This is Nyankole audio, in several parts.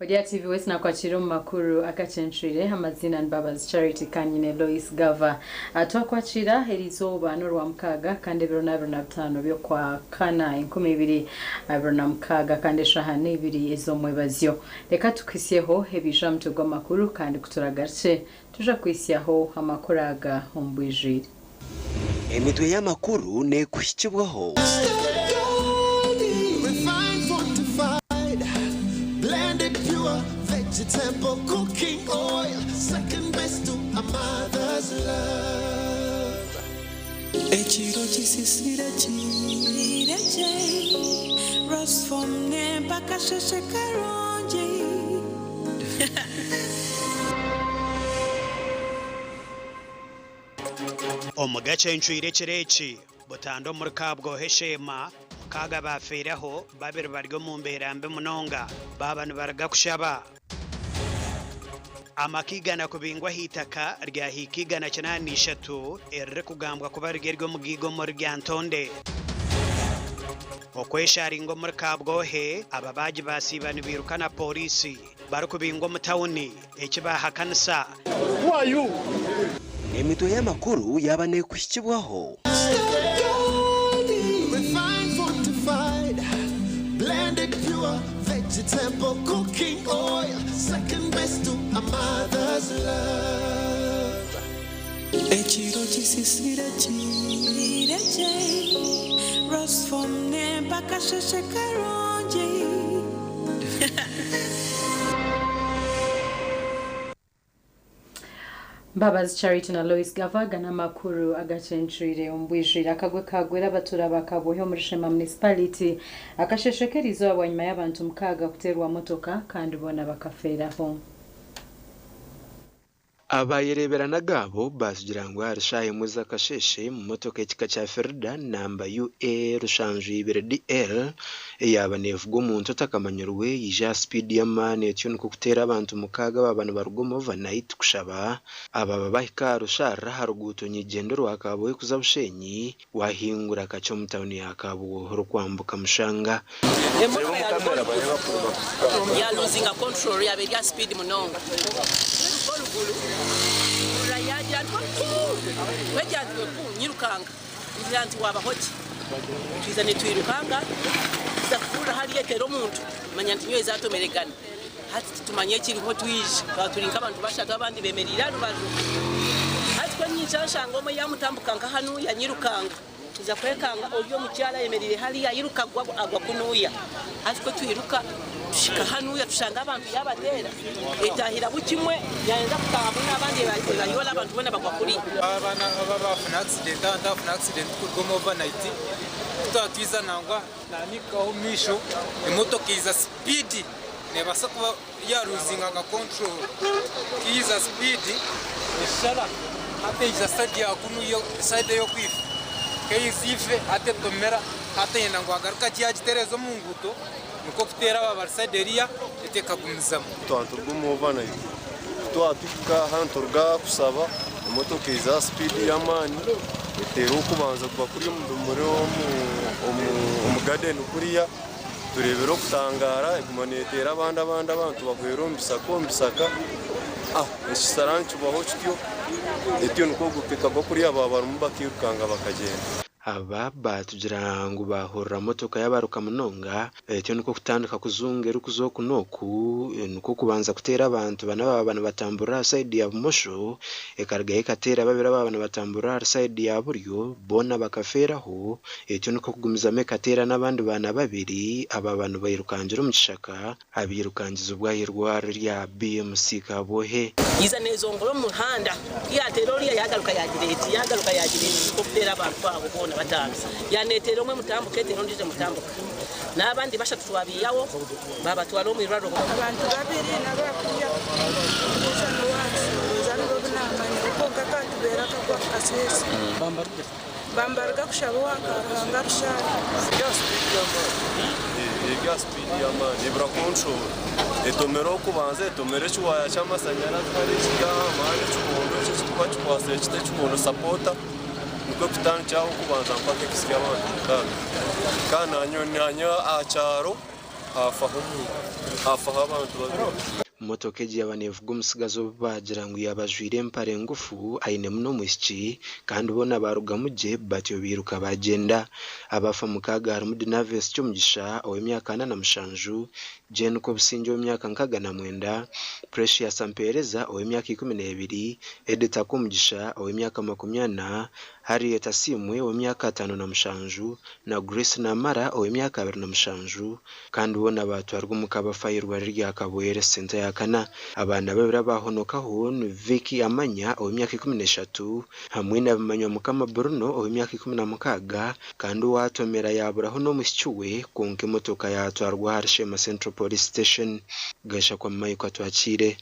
Ori aha TV West nakwakira omu makuru agacencwire amaziina ni Mbabazi Charity Kanyine Lois Gava. Twakwakira erizooba n'orwamukaaga kandi ebiro n'abiri na bitaano by'okwa kana 2026 kandi eshaaha n'ibiri ez'omwebazyo. Reka tukuhisyeho ebiija aha mutwe gw'amakuru kandi kuturagarukye tuja kuhisyaho amakuru aga omu bwijwire. Emitwe y'amakuru neekuhikibwaho. Refined, fortified, blended pure vegetable cooking oil, second best to a mother's love. Ekiro kisisire kireche Rosfomne mpaka sheshe karungi. Omu gacencwire ekiro eki, Butanda omuri Kabwohe Sheema, mukaaga bafiireho, babiri bari omu mbeera mbi munonga baaba nibaruga kushaba. Amaka igana kubingwa aha itaka rya hiika 803 eririkugambwa kuba riri ery'omugaiga omuri Lyantonde. Okwesharinga omuri Kabwohe, ababaagi basiiba nibiruka na pooriisi barikubingwa omu tauni, eki bahakanisa. Emitwe y'amakuru yaaba neekuhikibwaho. Refined, fortified, blended pure vegetable cooking oil, second best to a mother's love. Ekiro kisisire kireche Rosfomne mpaka sheshe karungi. Mbabazi Charity na Lois Gava n'amakuru agacencwire omu bwijwire. Akagwe kagwera abatura ba Kabwohe omuri Shema Municipality akasheshe k'erizooba bwanyima y'abantu 6 kuteerwa motoka kandi boona bakafeeraho. Abayereberanaga abo batugira ngu ahari shaaha emwe z'akasheeshe motoka ekika kya Ferida namba UA 72 DL eyaaba neevuga omuntu otakamanyirwe yaija aha sipiidi y'amaani etyo nikwo kuteera abantu 6 abaaba nibaruga omu overnight kushaba. Ababa bahika aha rusharara aha ruguuto nyigyendo rwa Kabwohe kuza Bushenyi wahingura kakye omu tawuni ya Kabwohe orikwambuka Mushanga. Emotoka ya losinga control, yaba eri speed munonga, oruguru yagira nti wegira nti pu nyirukanga ngira nti wabaho ki, twiza nitwirukanga tuza kuhurira hariya etera omuntu, manya nti nyowe zatomeregana. Hati titumanye ekiriho, twije twaba turi nk'abantu bashatu, abandi bemereire aha rubaju. Hati kwenyija nshanga omwe yamutambuka nka hanu yanyirukanga, tuza kwekanga ori omukyara ayemereire hariya ayiruka agwa kunuya. Hati kwe twiruka tushika hanuya tushanga abantu yabateera etahira bukimwe yayenza kutaha n'abandi bayola abantu bona bagwa kuriya. Abaana aba bafuna accident, abantu bafuna accident kuruga omu overnight, tutaba nangwa nanikaho misho emotoka iza speed, nebasa kuba yaruzinga nka control, kiiza speed eshara hata iza side ya kunu yo side yo kwifa keizife hata etomera hata yenda ngu agaruka kiyagitereza omu nguuto niko kuteera aba bari side eriya etekagumizamu. Twanturuga omu overnight, twatuhika hanu turuga kusaba, emotoka eza speed y'amaani eteera okubanza kuba kuri muri omu garden kuriya, turebera okutangara, eguma neteera abandi abandi, abantu bahwera omu bisaka omu bisaka, ekisara nikibaho kityo etyo nikwo gupika kuriya baba barimu bakirukanga bakagenda. Aba batugira ngu bahurira motoka yabaruka munonga etyo nikwo kutandika kuzunga erikuza oku n'oku, nikwo kubanza kuteera abantu bana baba nibatamburira aha side ya bumosho, ekarugayo ekateera babiri ababa nibatamburira aha side ya buryo, boona bakafeeraho. Etyo nikwo kugumizamu ekateera n'abandi baana babiri ababa nibayirukangira omu kishaka, abirukangiza ahairwariro rya BMC Kabwohe. Iza nezongora omu muhanda, yatera oriya yagaruka yagira eti, yagaruka yagira eti, niko kuteera abantu abo boona bataano, yanetera omwe mutambuka, etera ondiijo mutambuka, n'abandi bashatu twabiiyawo babatwara omu irwariro. Abantu babiri n'abakuya ondiijo niwacu nibo binamanya konka katubeera akagwa kasese bambaruga kushaba owa Karuhanga Rushara. Erya speed y'amaani ebura control, etomera okubanza etomera ekiwaaya ky'amasanyarazi hari ekigamba hari ekikondo ekyo ekikuba kikwasire kita ekikondo sapota, nikwo kutandikiraho okubanza mpaka ekisya abantu 6. Kandi nanye aha kyaro. Haafaho omuntu, haafaho abantu babiri. Motoka egi yaaba neevuga omutsigazi obu baagira ngu yaaba ajwaire empare ngufu ainemu n'omwishiki kandi boona baarugamu gye batyo bairuka baagyenda. Abafa mukaaga harimu Dinaves Kyomugisha ow'emyaka 47, Jane Kobusingye ow'emyaka 69, Precious Ampereza ow'emyaka 12, Edith Akomugisha ow'emyaka 40, Harriet Asiimwe ow'emyaka 57 na Grace Namara ow'emyaka 27 kandi boona baatwarwa omu kabafu ah'eirwariro rya Kabwere Centre ya kana. Abaana babiri abaahonokaho ni Vicky Amanya ow'emyaka 13 hamwe na Bimanywa Mukama Bruno ow'emyaka 16 kandi owaatomera yaaburaho n'omwishiki we kwonka emotoka yaatwarwa ahari Sheema Central Police Station. Gashakwa Michael Atwakiire.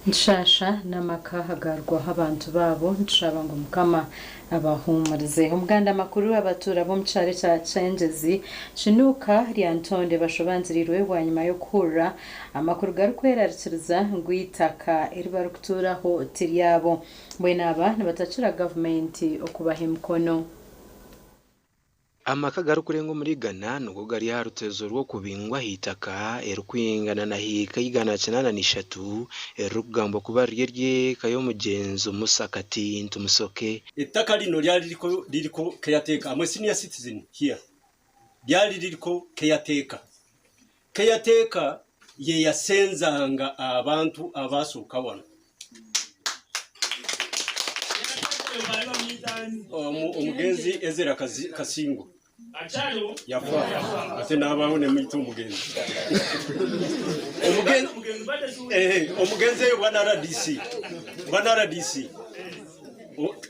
Nitushasha n'amaka agaarugwaho abantu baabo, nitushaba ngu Mukama abahuumurize. Omuganda makuru abatuura b'omu kyaro ekya Kyengyezi, Kinuuka, Lyantonde bashobangirirwe bwanyima y'okuhurira amakuru garikwerarikiriza ngu eitaka eri barikutuuraho ti ryabo. Mbwenu aba nibatakira gavumenti okubaha emikono. Amaka garikurenga omuri igana nigo gari aha rutezo rw'okubingwa aha itaka eririkwingana na hiika 983 eririkugambwa kuba riri ery'eka y'omugyenzi Musa Katintu Musoke. Ettaka lino lyali liriko caretaker, am a senior citizen here, lyali liriko caretaker. Caretaker yeyasenzanga abantu abasooka wano. Omugenzi Ezera Kasingo yafa ate n'abaawo ne muyita omugenzi. Omugenzi eyo bwana RDC, bwana RDC,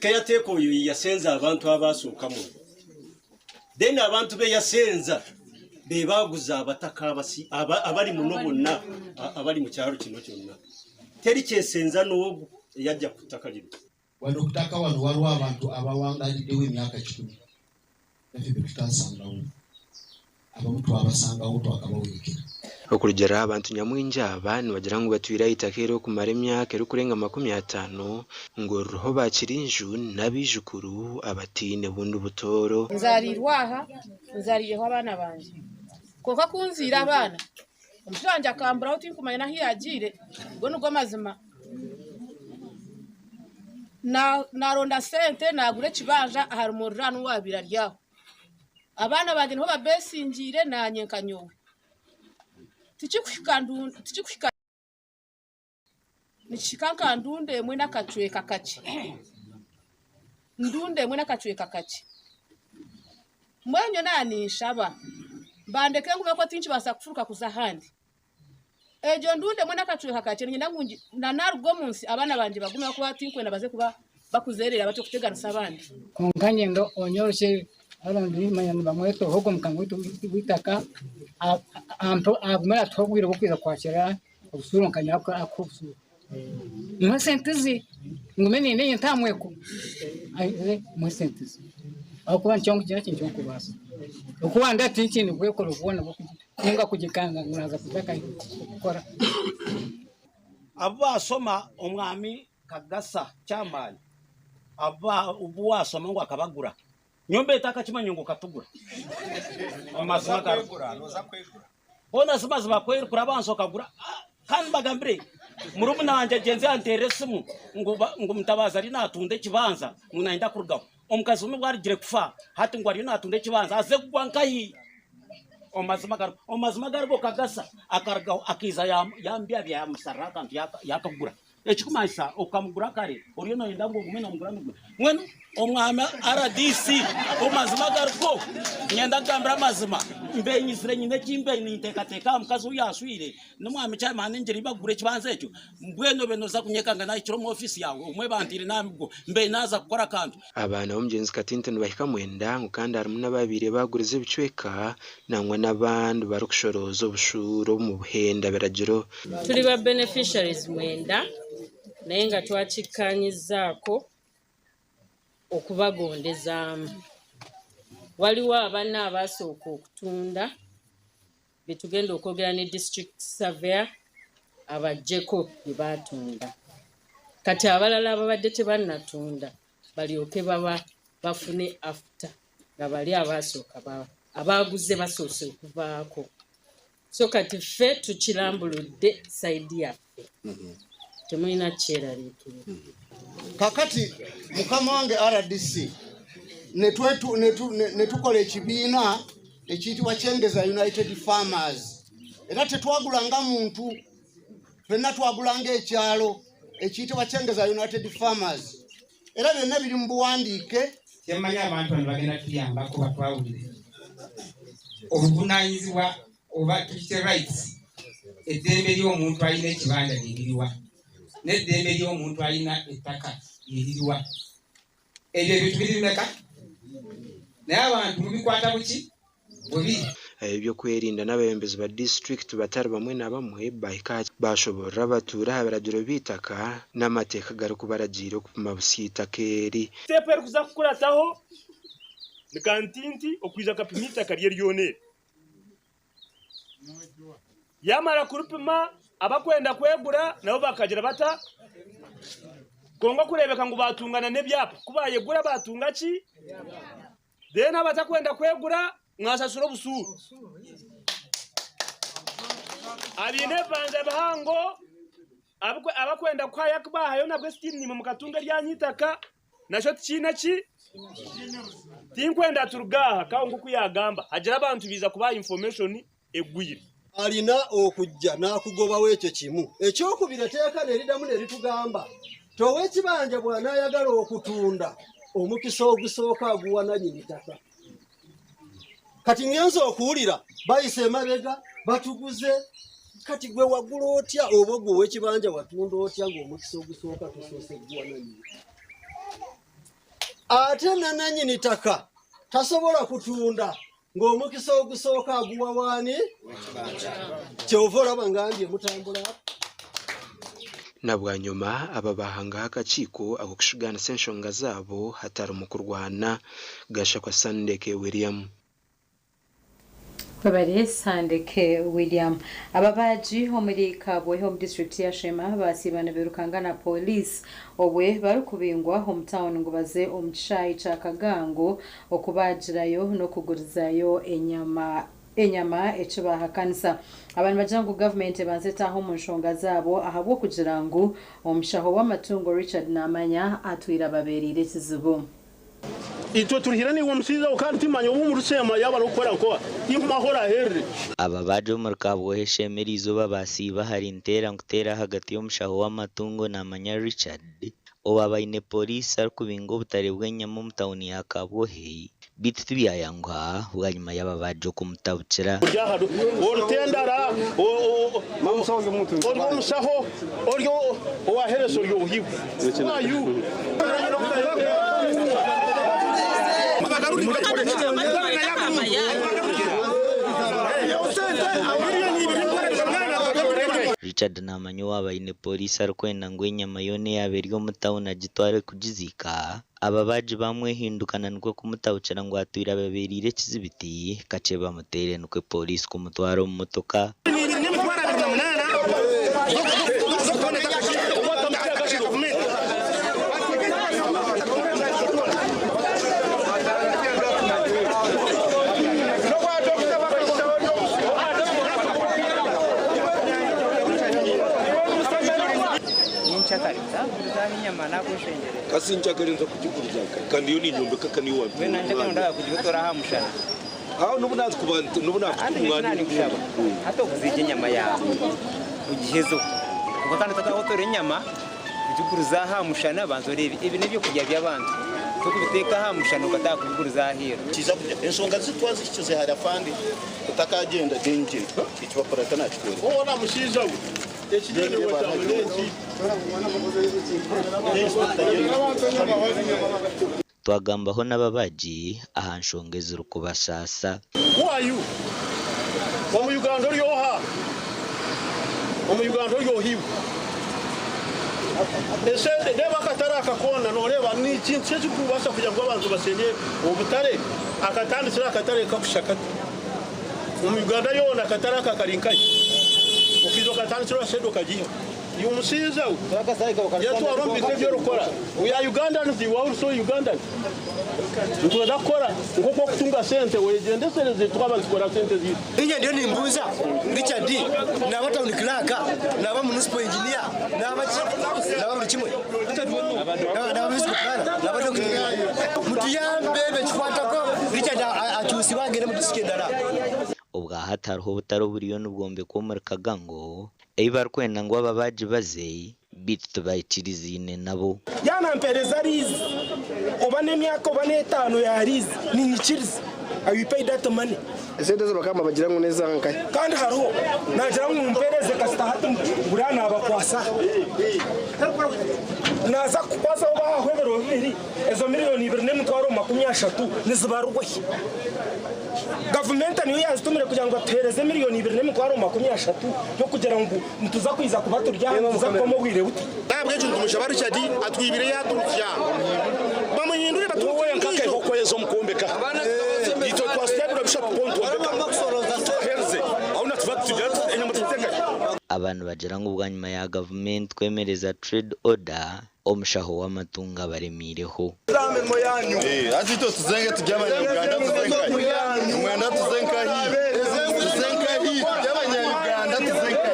caretaker oyo yeyasenza abantu abasooka muno. Then abantu be yasenza be baaguza abataka abali muno bonna abali mu kyalo kino kyonna. Teri kyesenza n'ogu eyajja ku ttaka lino. Wano ku ttaka wano waliwo abantu abawangaliddewo emyaka 100 naffe be tutasangawo. Abamu twabasangawo twakabawerekera. Okurugiirira aha bantu nyamwingi aba nibagira ngu batwire aha itaka eri okumara emyaka erikurenga 50 ngu ririho bakiri enju n'abaijukuru abataine bundi butooro. Nzaariirwe aha, nzaariireho abaana bangye. Kwonka ku nzaire abaana, omushaija wangye akamburaho tinkumanya n'ahu yaagiire, ago nigo mazima. Naaronda sente naagura ekibanja ahari muriraanwa owaabaire ari aho. Abaana bangye niho babeesingiire naanye nka nyowe. Tikikuhika nikihika nka ndunda emwe n'akacweka kakye. Ndunda emwe n'akacweka kakye. Mbwenu nyowe naaba ninshaba bandeke ngume ahabw'okuba tinkibaasa kufuruka kuza ahandi. Egyo ndunda emwe n'akacweka kakye niinyenda ngu na naaruga omu nsi abaana bangye bagume ahabw'okuba tinkwenda baze kuba bakuzeerera batyo kuteganisa abandi. Kwonka nyenda onyorokye abantu manya nibamweta ogu omukama waitu w'eitaka agume atuhe obwire bw'okwija kwakira obusuuro nka nyowe akuha obusuuro. Muhe sente ze ngume ninde nyente aha mweko muhe sente ze ahabw'okuba nikyo nkugira ki nikyo nkubaasa. Ahabw'okuba ndi hati tinyine bwekoro bwona bw'okutunga kugikanga ngu naaza kuza kukora. Abu baasoma omwami Kagasa chairman abu wasoma ngu akabagura nyowe mbaire ntakakimanya ngu okatugura omu mazima gariho hoona si mazima kwerikura abansi okagura kandi mbagambire murumuna wangye agyenze yanteerera esimu ngu Mutabazi ariyo natunda ekibanza ngu nayenda kurugaho omukazi we obu arugire kufa hati ngu ariyo natunda ekibanza aze kugwa nkahi omu mazima gariho Kagasa akarugaho akaiza yambyabya yamusharira akantu yakagura. Ekikumanyisa okamugura kare oriyo noyenda ngu ogume nomugura nogura. Mbwenu omwami rdc omu mazima agariho niinyenda kugambira amazima mbenyizire nyine eki mbe ninteekateeka aha mukazi ou yaashwire n'omwami chairman ngira bagura ekibanza ekyo mbwenu obe noza kunyekanga nahikire omu ofiisi yaawe obumwe banteire n'aha migo mbe naaza kukora akantu. Abaana b'omugyenzi Katinte nibahika mwenda ngu kandi harimu n'ababaire baagurize ebicweka nangwa n'abandi barikushorooza obushuuru omu buhenda biragiro. Tuli ba beneficiaries mwenda naye nga twakikkaanyizzaako okubagondezaamu. Waliwo abana abaasooka okutunda be tugenda okwogera ne district surveyor abaggyeko bye baatunda. Kati abalala ababadde tebannatunda balyoke baba bafune after nga bali abaasooka Abaaguze basoose okuvaako, so kati ffe tukirambuludde side yaffe, temulina kyeraliikirira. Kakati mukama wange RDC, ne tukola ekibiina ekiyitibwa Kyengeza United Farmers, era tetwagulanga muntu, ffenna twagulanga ekyalo ekiyitibwa Kyengeza United Farmers, era byonna biri mu buwandiike. Kyemmanyi abantu bano bagenda tuyambako batwawulire obuvunaanyizibwa oba tukite rights, eddembe ly'omuntu alina ekibanja lyeririwa n'eddembe ly'omuntu alina ettaka lyeririwa. Ebyo ebintu biri bimeka? Naye abantu mubikwata buki bubi. Ebyokwerinda n'abeebembezi ba disiturikiti batari bamwe na bamwe bahika bashoborera abatuura aha biragiro by'eitaka n'amateeka garikubaragiira okupima busya eitaka eri. Step erikuza kukurataho ni Kantinti okwija akapima eitaka rye ryona eri. Yamara kuripima, abakwenda kwegura nabo bakagira bata kongo kurebeka ngu batungana n'ebyapa, ku bayegura batunga ki? Then abatakwenda kwegura mwasasura obusuuru. Abiine ebibanja bihango, abakwenda kuhayo kubahayo nabwo still nimwe mukatunga eryanyu itaka, nakyo tikiine ki? Tinkwenda turugaha kawo nk'oku yagamba, hagira abantu biza kubaha information egwire. Alina okujja n'akugobawo ekyo kimu. Ekyokubiri etteeka ne liddamu ne litugamba tow'ekibanja bw'anaayagala okutunda omukisa ogusooka aguwa nannyini ttaka. Kati ngenze okuwulira bayise emabega batuguze, kati gwe wagula otya oba gwe ow'ekibanja watunda otya ng'omukisa ogusooka tusoose guwa nannyini? Ate na nannyini ttaka tasobola kutunda ng'omukisa ogusooka aguwa waani? Kyova olaba nga ndye mutambula. Na bwanyuma aba bahangaho akakiiko ak'okushugaanisa enshonga zaabo hatarimu kurwana. Gashakwa Sandeke William. Webale Sandeke William. Ababaji omuri Kabwe omu district ya Shema basiiba nibairukanga na poliisi obwe barikubingwa omu tawuni ngu baze omu kishaayi kya Kagango okubagirayo n'okugurizayo enyama ekibahakanisa. Abantu bagira ngu gavumenti ebanze etaaha omu nshonga zaabo ahabw'okugira ngu omushaho w'amatungo Richard Namanya atwire ababeereire ekizibu. Itwe turihire niwe omusaiza kandi timanya obu omurushema yaba arikukora nkoha timahoro aherire. Ababaagi omuri Kabwohe Shema eriizooba basiiba ahari nteera nkuteera ahagati y'omushaho w'amatungo Namanya Richard owaaba aine pooriisi arikubinga obutare bw'enyama omu tauni ya Kabwohe beitu tibyayanguha bwanyima y'ababaagi okumutabukira. Orutendara ori omushaho ori owaheresa ori obuhibwe. Who are you? Richard Namanya owaaba aine pooriisi arikwenda ngu enyama yoona eyaaba eri omu tauni agitware kugiziika, ababaagi bamwehindukana nikwo kumutabukira ngu atwire ababeereire ekizibiti kakye bamuteere nikwo pooriisi kumutwara omu motoka. Kasi nchakarenza kugiguriza kandi iyo ninyombeka kandi iyo We nanje kano ndaka kugitora aha mushana. Aho nubu natkuba nubu Andi nikushaba. Hata okuzija enyama yawe ugihezo. Kuko kandi takahotora enyama ugiguruza aha mushana banza orebe ebi n'ebyokurya by'abantu. Tukubiteeka aha mushana ukataka kubiguruza aheeru. Kiza kujya ensonga zitwazikize hari afandi utakagenda denje ekibapura tanakikora. Ona mushiija we ekigendererwa kyawe n'eki? Twagambaho n'ababaagi aha nshonga ezirikubasaasa. Who are you? Omu Uganda ori oha? Omu Uganda ori ohiwe? Esente reba akatare akakona noreeba ni ekintu ekirikubaasa kugira ngu abantu basenye obutare akatandikira akatare kakushakata. Omu Uganda yoona akatare aka kari nkahi? Okiija okatandikira sente okagiha. Iwe mushaija we, yetwara omu bintu ebi orikukora. We are Ugandans, you are also Ugandans. Nitwenda kukora nk'oku orikutunga sente, wegyendesereze twaba nitukora sente zaitu. Inye ndiyo nimbuuza Richard naba town clerk naba municipal engineer naba ki naba buri kimwe naba municipal planner naba doctor mutuyambe bekikwatako Richard akyusibwe agende omu district endala. Obwa hati hariho obutare oburiyo nibwombekwa omuri Kagango ei barikwenda ngu ababaagi baze beitu tibaikirizaine nabo. Yaanampeereza riizi oba n'emyaka oba n'etaano ya riizi niinyikiriza I will pay that money. Esente ezi bakaba nibagira ngu n'eza nkahi? Kandi hariho naagira ngu mumpeereze kasita hati buriya naabakwasa. Naaza kukukwasaho baahahwa ebiro bibiri, ezo miriyoni ibiri n'emitwaro 30 nizibarwa hi? Gavumenta niyo yazitumire kugira ngu atuheereze miriyoni ibiri n'emitwaro 30 y'okugira ngu nituza kwiza kuba turi aha nituza kukoma obwire buti. N'ahabw'ekyo nitumushaba Richard atwibire yaaturusya bamuhindure batuhe Wowe endiijo. nk'akaiho okweza omu kwombeka itwe twasya ebiro bishatu kwonka twombeka tukahereze ahu natuba tugira tuti enyama tugitengahi. Aba nibagira ngu bwanyima ya gavumenti kwemereza trade order, omushaho w'amatungo abaremiireho. Hati itwe tuzenge turi abanya-Uganda tuze nkahi? Nimwenda tuze nkahi? Tuze nkahi? Turi abanya-Uganda tuze nkahi?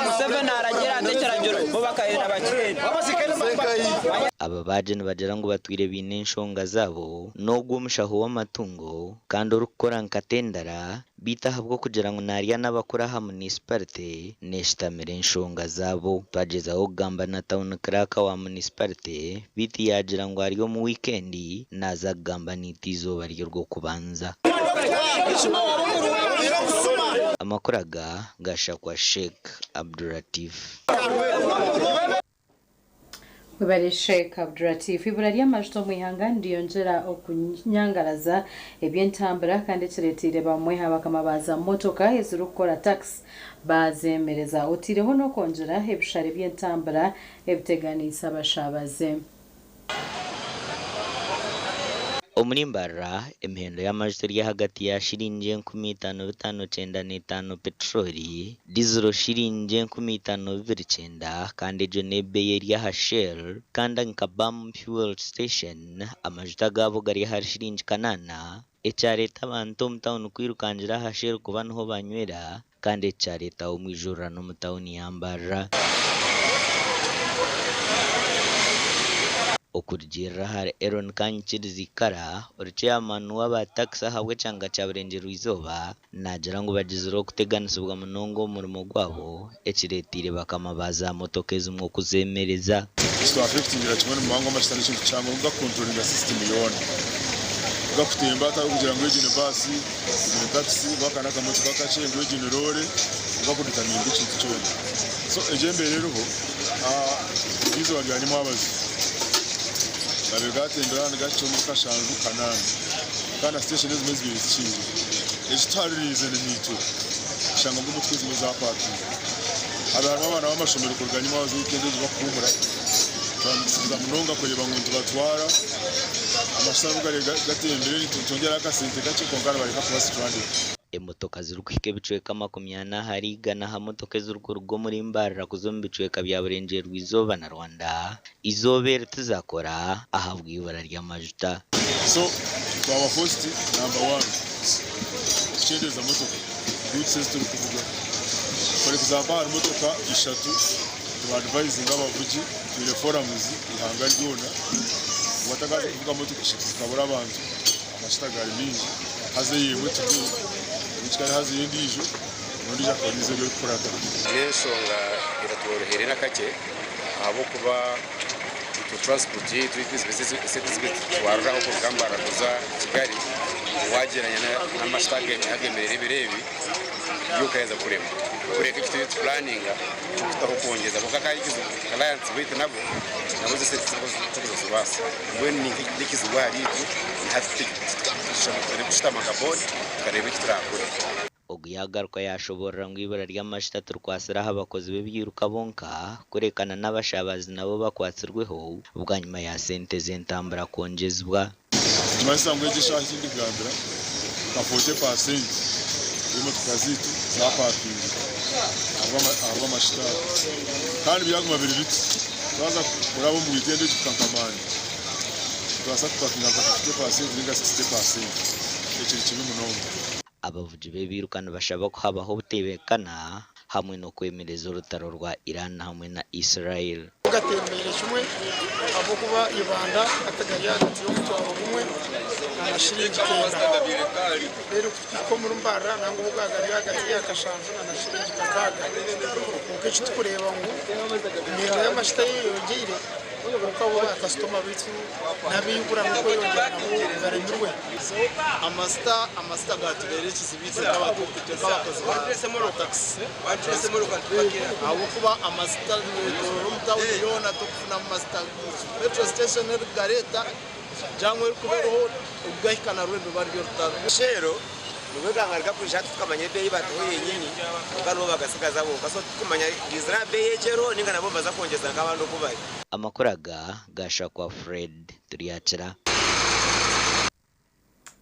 Museveni aragira ati ekiragiro bo bakahenda bakyenda. Tuze nkahi? Ababaagi nibagira ngu batwire baine enshonga zaabo n'ogwo omushaho w'amatungo kandi orikukora nka tendara Beitu ahabw'okugira ngu naarya n'abakuru aha munisiparite, neeshitamira enshonga zaabo. Twagyezaho kugamba na Town Clerk wa munisiparite beitu yaagira ngu ari omu wiikendi naaza kugamba naitwe eizooba ry'orwokubanza. Amakuru aga gashakwa Sheikh Abduratif. Webare Sheikh Abduratif. Ibura ry'amajuta omu ihanga niriyongyera okunyangaraza eby'entambura kandi ekireteire bamwe abakama ba za motoka ezirikukora taxi baazemereza oteireho n'okwongyera ebishare by'entambura ebiteganiise abashabaze. Omuri Mbarara, emihendo y'amajuta eri ahagati ya shiringi 5595 petroli, diziro shiringi 5200 kandi egyo n'ebeeyi eri aha Shell kandi nka Bam Fuel Station amajuta gaabo gari ahari shiringi kanaana ekyareeta abantu omu tawuni kwirukangira aha Shell kuba niho banywera kandi eki kyareetaho omwijururano omu tawuni ya Mbarara. Okurugiirira ahari Eron Kanyikirizi Ikara, ori ceyamaani w'aba takisi ahabw'ekyanga kya Burengyerwa-izooba, naagira ngu bagizire okuteganisibwa munonga omu murimo gwabo ekireeteire bakama ba za motoka ezimwe okuzeemereza. Ekitwafekitingira kimwe nimuba ngu amasita n'ekintu kihango gakukontrolinga sisitimu yoona. Gakutemba hatariho kugira ngu egi ni baasi, egi ni takisi, oba aka n'akamotoka akakye, ngu egi ni roore, gakuditamininga ekintu kyona. So egyo embeera eriho, erizooba rya nyimwabazi gabaire gatembera hanu gahikire omuri kashanju, kanaana kandi na siteeshoni ezimwe zibaire zikingire. Ekituhaririize ni naitwe kushanga ngu emotoka ezimwe zapakinga. Habaire harimu abaana b'amashomero kuruga nyimwabazi wiikendi egi bakuhuumura, Twamutsiza munonga kureeba ngu nitubatwara, amashuta nabwo gariyo gatembire nitwongyeraho akasente kakye kwonka nibareka kuba stranded. Emotoka zirikuhika ebicweka 40 ahari igana aha motoka ezirikuruga omuri Mbarara kuza omu bicweka bya Burengyerwa-izooba na Rwanda eizooba eri tizakora ahabw'eibura ry'amajuta. So twaba forced number one kukyendeeza motoka routes ezi turikuvuga. For example ahari motoka ishatu Tuba advisinga abavugi twine forums eihanga ryona ngu batakaza kuvuga motoka ishatu zikabura abantu amajuta gari mingi haza eyo emwe today ekikari haza eyo endiijo n'ondiijo akaba ariiza eri erikukurata. N'enshonga etatworoheire n'akakye ahabw'okuba itwe transport yaitu esente ezi tutwariraho kuruga Mbarara kuza Kigali wagyereranya n'amajuta agemereire ebiro ebi byo okaheza kurema kureka eki turiyo nitupulaninga Ky'okutaho kwongyeza kwonka ka ekizibu clients baitu nabo nabo ezo sente tibarikuzibaasa mbwenu n'ekizibu ahari itwe hati turi kushutama nka board tukareeba eki turakore. Ogu yaagaruka yaashoboorora ngu eibura ry'amajuta tirikwatsire aha bakozi b'ebyiruka bonka kureka na n'abashabazi nabo bakwatsirweho bwanyima ya sente z'entambura kwongyezibwa. Nikimanyisa ngu egi eshaaha eki ndikugambira nka 40 paasenti. Emotoka zaitu zaapakingire ahabw'amashuta ago. Kandi byaguma biri biti, twaza kuraba omu wiikendi egi kuhika nka Mande, nitubaasa kupakinga nka 50% nainga 60%. Ekiri kibi munonga. Abavugi b'ebiiruka nibashaba ku habaho obutebeekana hamwe n'okwemereza orutaro rwa Iran hamwe na Israel. Gatembeire kimwe ahabw'okuba Ibanda hati gari ahagati y'omutwaro gumwe na shiringi kenda. Reero kutuhika omuri Mbarara nangwa ho gari ahagati ya kashanju na shiringi kakaaga. Kwonka eki turikureeba ngu emiringo y'amashita eyeyongyeire kwonka bo bakasitoma baitu n'abaigura n'okweyongyera nabo baremirwe. Amasita amasita gatubeera ekizibu itwe nk'abakozi ba takisi ahabw'okuba amasita nigetorora omu tawuni yoona tokufunamu masita. Petrol station erikugareeta jaamu erikuba eriho okugahika narwo niruba ruri orutaro. Shell nibwo ekanga rikakwija hati tukamanya ebeeyi batuha yenyini kwonka nibo bagasigaza bonka so titukumanya giizire aha beeyi egi eriho ninga nabo nibaza kwongyeza nk'abandi oku bari. Amakuru aga gashakwa Fred Turyakira.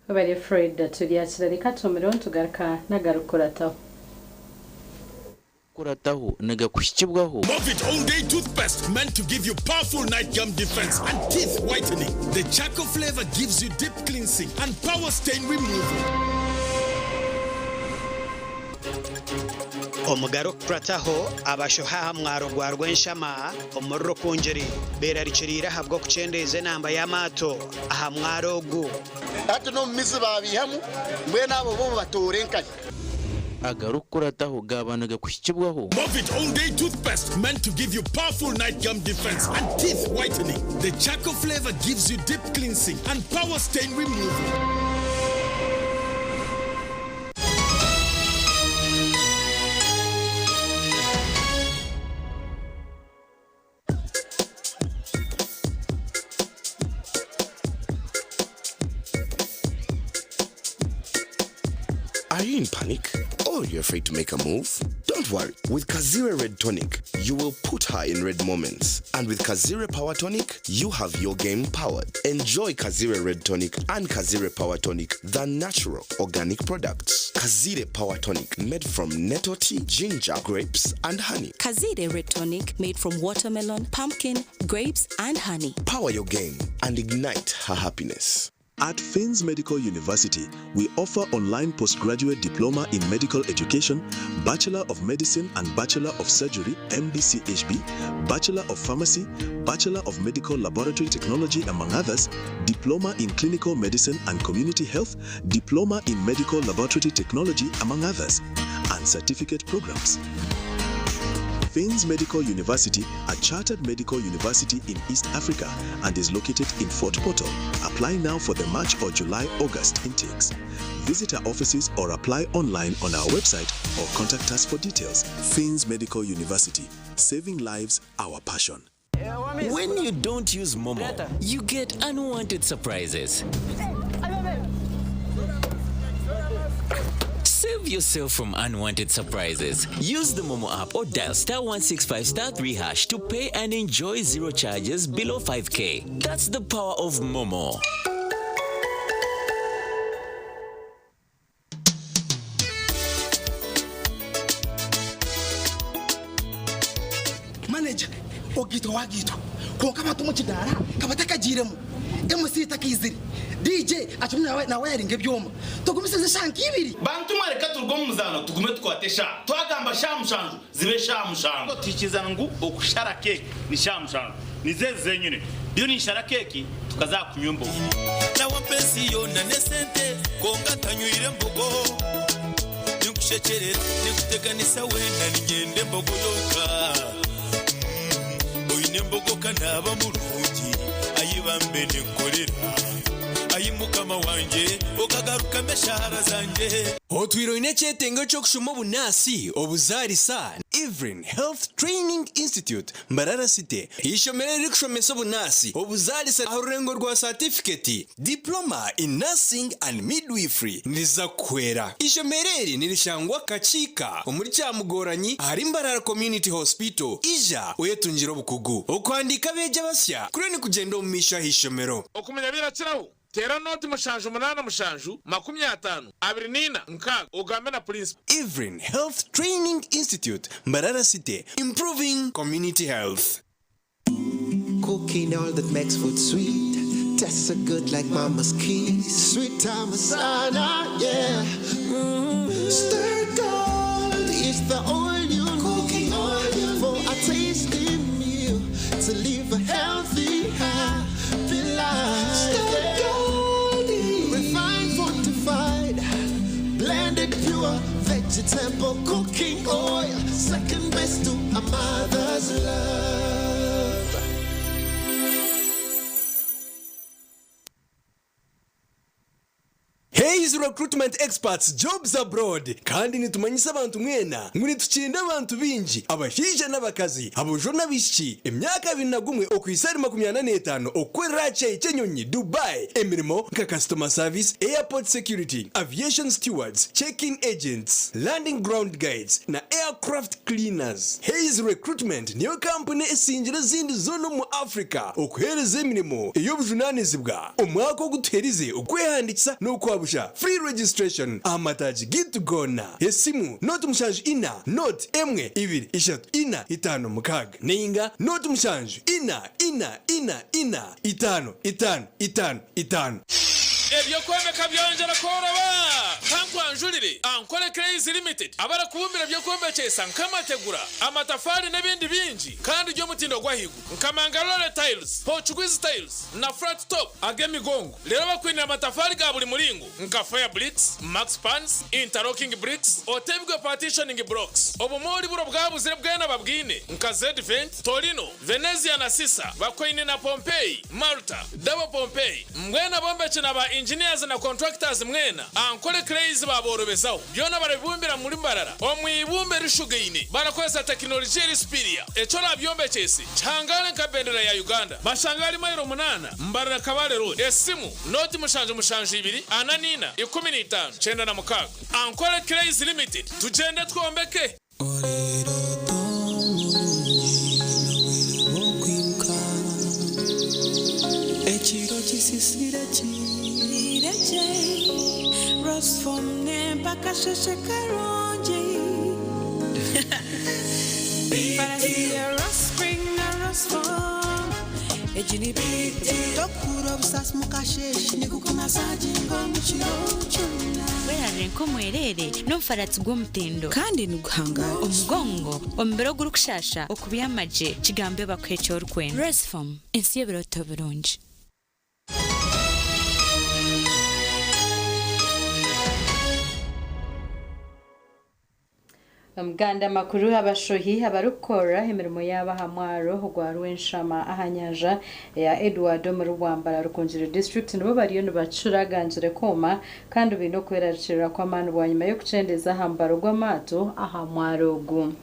Webare Fred Turyakira reka tuhumireho nitugaruka n'agarikukurataho. Kurataho nigakuhikibwaho. Movit All Day Toothpaste meant to give you powerful night gum defense and teeth whitening. The charcoal flavor gives you deep cleansing and power stain removal. Omugabe orikukurataho abashoha aha mwaro gwa Rwenshama omuri Rukungiri beerarikiriire ahabw'okukyendeeza enamba y'amaato aha mwaro ogu. Hati n'omu mizi baabiihamu, mbwenu abo bo batoore nkahi? Agarikukurataho gaaba nigakuhikibwaho. Movit All Day Toothpaste meant to give you powerful night gum defense and teeth whitening. The charcoal flavor gives you deep cleansing and power stain removal. Are you in panic? Or you're afraid to make a move? Don't worry. With Kazire Red Tonic, you will put her in red moments. And with Kazire Power Tonic, you have your game powered. Enjoy Kazire Red Tonic and Kazire Power Tonic, the natural organic products. Kazire Power Tonic, made from nettle tea, ginger, grapes, and honey. Kazire Red Tonic made from watermelon, pumpkin, grapes, and honey. Power your game and ignite her happiness. At Finns Medical University, we offer online postgraduate diploma in medical education, Bachelor of Medicine and Bachelor of Surgery, MBCHB, Bachelor of Pharmacy, Bachelor of Medical Laboratory Technology, among others, Diploma in Clinical Medicine and Community Health, Diploma in Medical Laboratory Technology, among others, and certificate programs. Finns Medical University, a chartered medical university in East Africa and is located in Fort Portal. Apply now for the March or July August intakes. Visit our offices or apply online on our website or contact us for details. Finns Medical University, saving lives, our passion. When you don't use Momo, you get unwanted surprises. Save yourself from unwanted surprises. Use the Momo app or dial star 165 star 3 hash to pay and enjoy zero charges below 5k. That's the power of Momo. Manager ogaitwa wagaitwa kwonka abantu omu kidaara ka batakagiiremu, MC takaizire, DJ akirimu nawayaringa ebyoma. Tugumisirize eshaaha nk'ibiri. Bantu mwe reka turuge omu muzaano tugume tukwate eshaaha. Twagamba shaaha mushanju zibe eshaaha mushanju. Tuhikirizana ngu okushara keeki ni shaaha mushanju. Nizo ezi zenyine. Ndiyo ninshara keeki tukaza aha kunywa embogo. Nawe ampa ensi yoona n'esente kwonka ntanywire mbogo Ninkushekyerera ninkuteganisa weena niinyenda embogo yonka Oine embogo ka naaba murungi Ayi bambe ninkukorera Ayi mukama wangye okagarukamu eshaara zangye. Otwire oine ekyetengo ky'okushoma obunaasi, obuzaarisa, Evelyn Health Training Institute, Mbarara City, eishomero eririkushomesa obunaasi, obuzaarisa aha rurengo rwa saatifiketi, Diploma in Nursing and Midwifery, niriza kukuhwera. Eishomero eri nirishangwa Kakiika omuri Kyamugoranyi ahari Mbarara Community Hospital. Ija oyetungire obukugu. Okuhandiika abeegi abasya kuriyo nikugyenda omu maisho aha ishomero. Okumanya birakiraho. Teera 0 7 8 50 24 6 ogambe na Principal. Evelyn Health Training Institute, Mbarara City, improving community health. Cooking all that makes food sweet. Tastes so good like mama's kiss. Sweet Tamasana, yeah. Stir gold is the oil you Cooking oil for a tasty meal to live a healthy, happy life. Stir gold refined, fortified, blended pure vegetable cooking oil. Second best to a mother's love. Hays Recruitment Experts Jobs Abroad kandi nitumanyisa abantu mwena ngu nitukinda abantu bingi abashaija n'abakazi aboojo n'abaishiki emyaka 21 okuhisa ahari 45 okukorera aha kishaayi ky'enyonyi Dubai emirimo nka customer service, airport security, aviation stewards, check-in agents, landing ground guides na aircraft cleaners. Hays Recruitment niyo kampuni esingire ezindi zoona omu Africa okuheereza emirimo ey'obujunaanizibwa. Omwaka ogu tuherize okwehandiikisa n'okwabusha, free registration, aha mataagi gaitu goona. Esimu, 0 7 4 1 2 3 4 5 6 nainga 0 7 4 4 4 4 5 5 5 5. Eby'okwombeka byongyera kworoba kankwanjurire Ankole Clays Limited abarakubumbira eby'okwombekyesa nk'amategura, amatafaari n'ebindi bingi kandi by'omutindo gw'ahaiguru nka Mangalore tiles, Portuguese tiles na flat top ag'emigongo. Reero bakwinire amatafaari ga buri muringo nka fire bricks, max pans, interlocking bricks, otebwe partitioning blocks. Obumori buro bwabuzire bwena babwine nka Z-Vent, Torino, Venezia na Sisa, bakoine na Pompeii, Malta, Double Pompeii. Mbwenu abombeki na ba engineers na contractors mwena Ankole Clays baborobezaho. Byona barabibumbira muri Mbarara omu ibumba erishugaine barakozesa tekinologiya eri superior. Eki orabyombekyese kihangare nka bendera ya Uganda. Bashanga ahari mailo munaana Mbarara Kabale Road. Esimu, 0 7 7 2 4 15 96. Ankole Clays Limited, tugyende twombeke! Ekiro kisisire kireche Rosfom mpaka sheshe karungi Farasiya Rospring na Rosfom Ejini biti Tokura obusasi mukasheshe Nikukumasaginga omukiro kyonna Werarire nk'omwerere n'omufaratsi gw'omutindo kandi niguhangara omugongo omubiri ogurikushasha okubyama gye kigambe bakuha eki orikwenda. Rosform ensi y'ebirooto birungi. Omuganda makuru abashohi abarikukora emirimo yaabo aha mwaro ogwa Rwenshama aha nyanja ya Edward omuri Bwambara Rukungiri district nibo bariyo nibacuragangira kooma kandi baine okwerarikirira kw'amaani bwanyima y'okukyendeza aha mubaro gw'amaato aha mwaro ogu.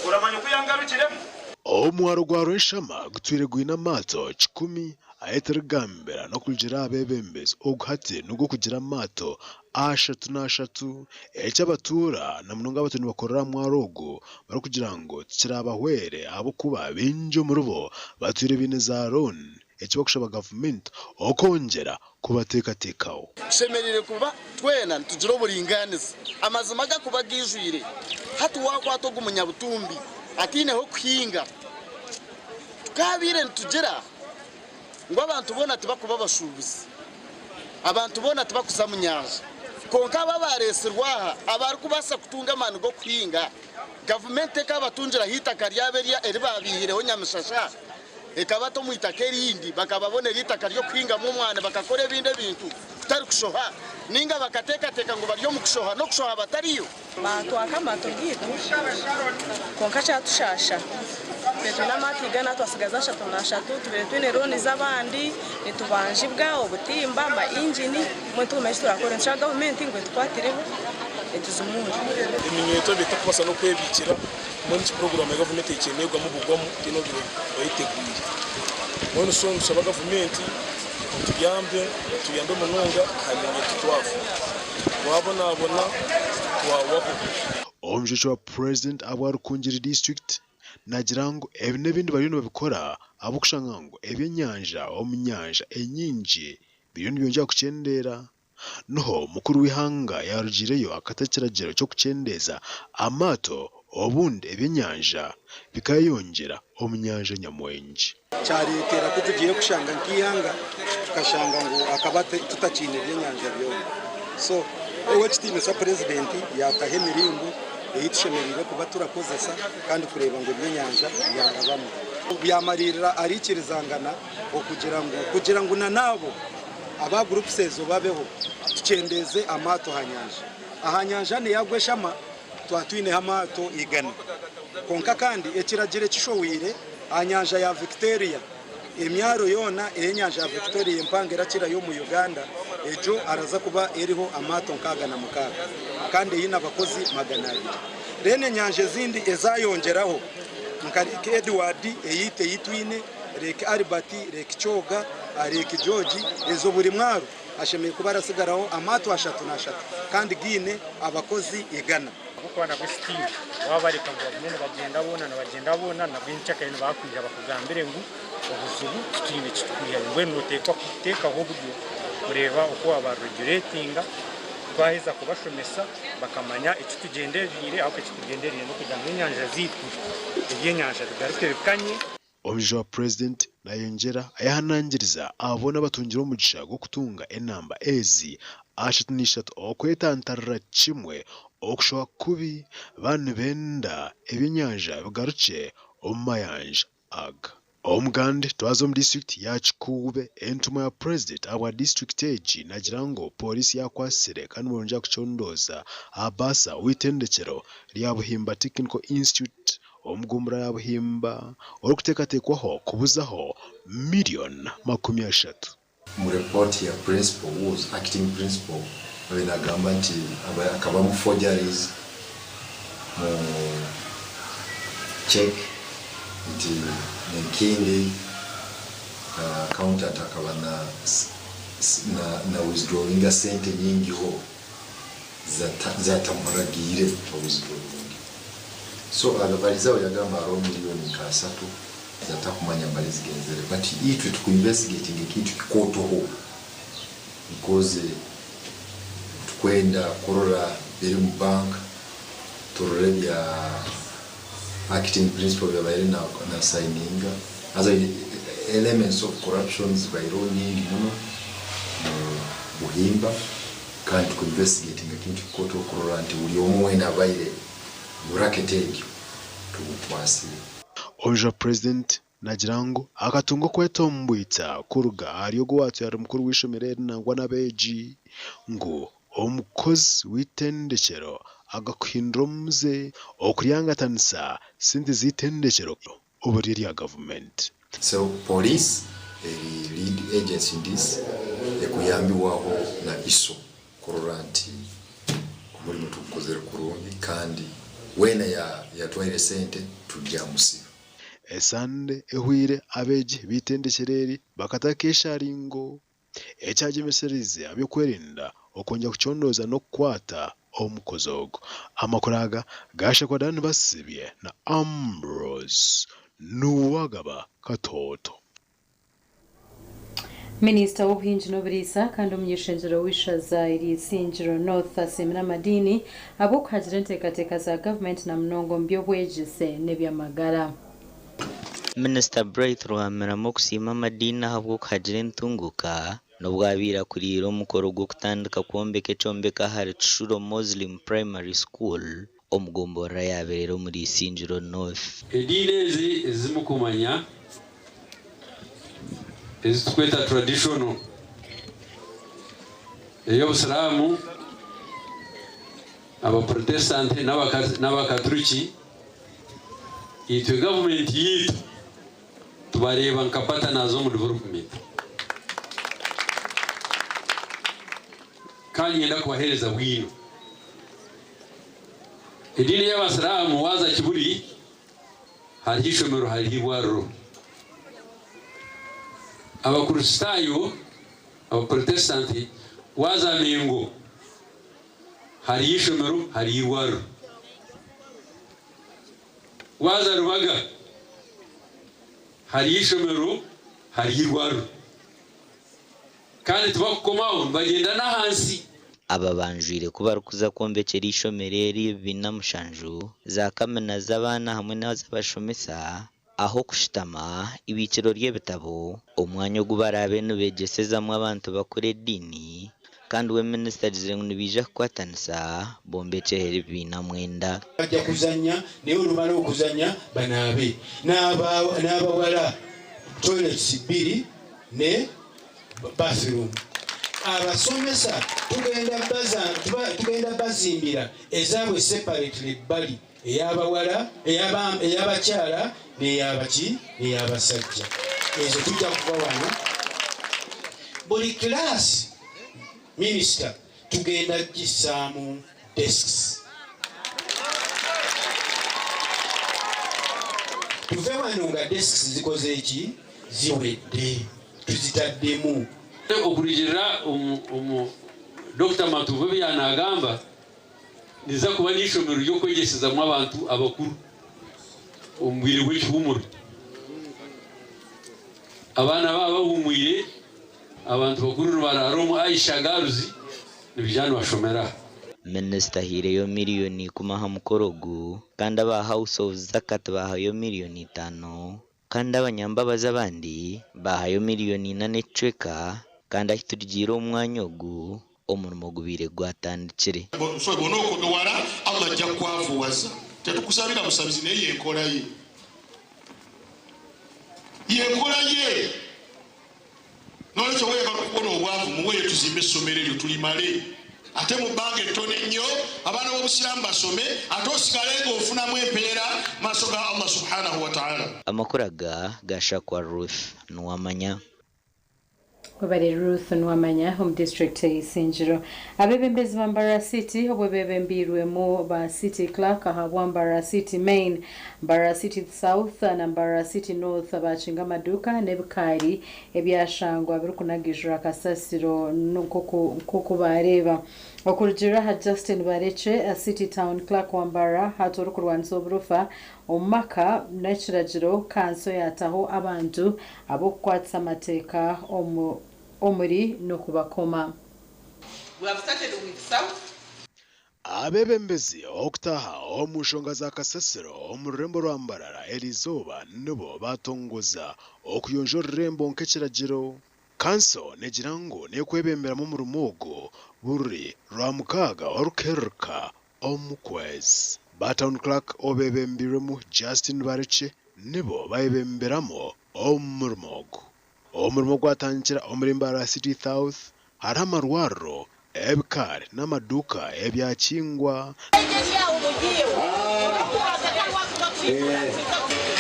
Oramanya oku yangarukiremu? Omwaro gwa Rwenshama gutwire gwine amaato kikumi ahu turikugambira n'okurugiirira aha beebembezi ogu hati nigw'okugira amaato 33 eki abatuura na munonga abatuura nibakorera aha mwaro ogu barikugira ngu tikirabahwere ahabw'okuba baingi omuribo batwire baine za looni eki barikushaba gavumenti okwongyera kubateekateekaho. Tushemereire kuba twena nitugira oburingaaniza amazima gakuba gaijwire hati wakwata ogu munyabutumbi ataineho kuhinga tukabaire nitugira ngu abantu boona tibakuba abashuubuzi abantu boona tibakuza mu nyanja kwonka aba abaresirwe aha abarikubaasa kutunga amaani g'okuhinga gavumenti ekabatungiraho eitaka ryabo eri babiihireho nyamishasha ekabata omu itaka erindi bakababonera eitaka ry'okuhingamu omwani bakakora ebindi ebintu kutari kushoha ninga bakateekateeka ngu bari omu kushoha n'okushoha batariyo. Batwaka amaato gaitu kwonka kyatushasha twe twine amaato 100 twasigaza 33 tubaire twine looni z'abandi nitubanjibwa obutimba ama ingini mbwenu titumanya eki turakore nitushaba gavumenti ngu etukwatireho etuzimure. Eminyeeto betakubaasa n'okwebiikira mbwenu eki puroguraamu ya gavumenti ekyeneegwamu bugwamu tihaine obu bayeteguire mbwenu so nitushaba gavumenti etuyambe etuyambe munonga aha minyeeto twafa twabonabona twahwaho. Omushweki wa Purezidenti ahabwa Rukungiri disiturikiti naagira ngu ebi n'ebindi bariyo nibabikora ahabw'okushanga ngu ebyenyanja omu nyanja enyingi biriyo nibyongyera kukyendeera. Niho mukuru w'eihanga yaarugiireyo akata ekiragiro ky'okukyendeeza amaato obundi ebyenyanja bikayeyongyera omu nyanja nyamwingi. Kyareetera ku tugiire kushanga nk'eihanga tukashanga ngu akaba tutakiine byenyanja byona. So Ow'ekitiinisa Purezidenti yaataho emiringo ei tushemereire kuba turakozesa kandi kureeba ngu ebyenyanja byarabamu. Byamariirira ariikirizangana okugira ngu kugira ngu na n'abo aba groups ezo babeho tukyendeeze amaato aha nyanja. Aha nyanja neyagwa eshama twaba twineho amaato igana. Kwonka kandi ekiragiro ekishohwire aha nyanja ya Victoria, emyaro yoona ey'enyanja ya Victoria empango erakirayo omu Uganda egyo araza kuba eriho amaato nkaaga na mukaaga kandi eine abakozi 200. Then enyanja ezindi ezayongyeraho nka Lake Edward eyaitu ei twine, Lake Albert, Lake Kyoga, Lake George ezo buri mwaro hashemereire kuba harasigaraho amaato ashatu n'ashatu kandi gaine abakozi igana. Ahabw'okuba nabwo still waabareka ngu bagume nibagyenda boona nibagyenda boona nabwo enkyakare nibakwija bakugambire ngu obuzibu titwine eki tukwihayo mbwenu noteekwa kuteekaho oburyo kureeba oku waaba regulatinga twaheza kubashomesa bakamanya eki tugyendereire ahabw'okuba eki tugyendereire n'okugira ngu enyanja zaitu ebyenyanja bigaruke bikanye. Omushija wa Purezidenti nayongyera ayehanangiriza abo boona abatungire omugisha gw'okutunga enamba ezi 34 okwetantarira kimwe okushoha kubi baaba nibenda ebyenyanja bigarukye omu mayanja aga. Omugande twaza omu disiturikiti ya Kikuube, entumwa ya Purezidenti ahabwa disiturikiti egi nagira ngu Pooriisi yakwatsire kandi nibongyera kucondooza aha baasa w'eitendekyero rya Buhimba Technical Institute omu gombolola ya Buhimba orikuteekateekwaho kubuzaho 30,000,000. Mu report ya principal who was acting principal abaire nagamba nti hakabamu forgeries mu cheque nti nekindi accountant akaba na na withdrawinga sente nyingiho zatamuragiire withdrawinge. So ababalizaho yagamba hariho miliyoni nka asatu zatakumanya mbali zigenzere, but itwe tukuinvestigating ekintu kikootoho because tukwenda kurora biri mu bank, turore bya acting principal byabaire na, na signinga as elements of corruption zibaireho nyingi muno mu Buhimba, kandi tukuinvestigating ekintu kikootoho kurora nti buli omwe weena abaire mu racket egyo tumukwasire. Omushija wa Purezidenti naagira ngu akatunga okwetombwitsa kuruga ahari ogwo owaatwire ari mukuru w'eishomero eri nangwa n'abeegi ngu omukozi w'eitendekyero agakuhindura omuze okuryangatanisa sente z'eitendekyero obu riri erya gavumenti. So police eri lead agency in this ekuyambibwaho na ISO kurora nti omurimo tugukozere kurungi kandi weena yatwaire sente tugyamusiba. Esande ehweire abeegi b'eitendekyero eri bakata akesharingo ekyagyemesereize ab'okwerinda okwongyera kucondooza n'okukwata omukozi ogu. Amakuru aga gaashakwa Dan Basibye na Ambrose Nuwagaba Katooto. Minisita w'obuhingi n'oburiisa kandi omuny'ishengyero w'eishaza erya Isingiro North asiimire amadiini ahabw'okuhagira enteekateeka za gavumenti na munonga omu by'obwegyese n'eby'amagara. Minisita Bright Rwamirama okusiima amadiini ahabw'okuhagira entunguuka n'obu abaire akuriire omukoro gw'okutandika kwombeka ekyombeko ahari Kishuro Muslim Primary School omu gomborora ya Birere omuri Isingiro North. Ediini ezi ezimukumanya ezitukweta traditional, ey'obusiraamu, abaprotestant n'abakaturiki, itwe gavumenti yaitu tubareeba nka partners omu development. Kandi niinyenda kubaheereza bwino. Ediini y'abasiraamu waaza Kibuli hariho eishomero hariho eirwariro. Abakristaayo, Abaporotesitanti waaza Mengo hariyo eishomero hariyo eirwariro. Waaza Rubaga hariyo eishomero hariyo eirwariro. Kandi tibakukomaho nibagyenda n'ahansi. Aba banjwire ku barikuza kwombekyera eishomero eri ebibiina mushanju, za kamina z'abaana hamwe n'ez'abashomesa, ah'okushutama, ibiikiro ry'ebitabo, omwanya ogu baraabe nibeegyesezamu abantu bakuru ediini kandi we minisita agizire ngu nibaija kukwatanisa bombekyeho ebibiina mwenda. Bajja kuzannya naye olumala okuzannya banaabe. N'abawala toilets bbiri ne bathroom. Abasomesa tugenda tugenda bazimbira ezaabwe separately ebbali ey'abawala, ey'abakyala n'eyabaki n'ey'abasajja. Ezo tujja kuva wano buli class minisita tugenda gissaamu desks. Tuve wano nga desks zikoze ki? Ziwedde, tuzitaddemu. Okurugiirira omu Dokita Matovu ebi yaaba naagamba, niza kuba n'eishomero ry'okwegyesezamu abantu abakuru omu bwire bw'ekihuumuro. Abaana baaba bahuumwire, abantu bakuru nibaraara omu Aisha Girls, nibaija nibashomera aha. Minisita ahaireyo miriyoni ikumi aha mukoro ogu kandi aba House of Zakat baahayo miriyoni itaano kandi abanyambabazi abandi baahayo miriyoni ina n'ekicweka kandi ahu turigiire omu mwanya ogu omurimo gubaire gwatandikire. So bw'onookogowala Allah ajja kukwavuwaza. Tetukusabira busabizi naye y'enkola ye. Y'enkola ye. N'olwekyo weeyagala okubona obwavu muweeyo tuzimbe essomero eryo tulimale. Ate mu bbanga ettono ennyo abaana b'Obusiraamu basome ate osigale ng'ofunamu empeera maaso ga Allah subhanahu wa ta'ala. Amakuru aga gashakwa Ruth Nuwamanya. Webale Ruth Nuwamanya omu district ey'Isingiro. Abeebembezi ba Mbarara City obwe beebembiirwemu ba City Clerk ahabwa Mbarara City Main, Mbarara City South na Mbarara City North bakinga amaduuka n'ebikaari ebyashangwa birikunagijura kasasiro nk'oku baareeba. Okurugiirira aha Justin Barekye, City Town Clerk wa Mbarara hati orikurwanisa oburofa omu maka n'ekiragiro kanso yaataho abantu ab'okukwatisa amateeka omuri n'okubakoma. We have started with South. Abeebembezi okutaha omu nshonga za kasasiro omu rurembo rwa Mbarara eriizooba nibo baatongoza okuyonja orurembo nk'ekiragiro. Kanso neegira ngu neekwebemberamu omurimo ogu buri Rwamukaaga orukuhereruka omu kwezi. Ba Town Clerk obeebembeirwemu Justin Barekye nibo bayebemberamu omurimo ogu. Omurimo gwatandikira omuri Mbarara City South hariho amarwariro, ebikaari n'amaduuka ebyakingwa.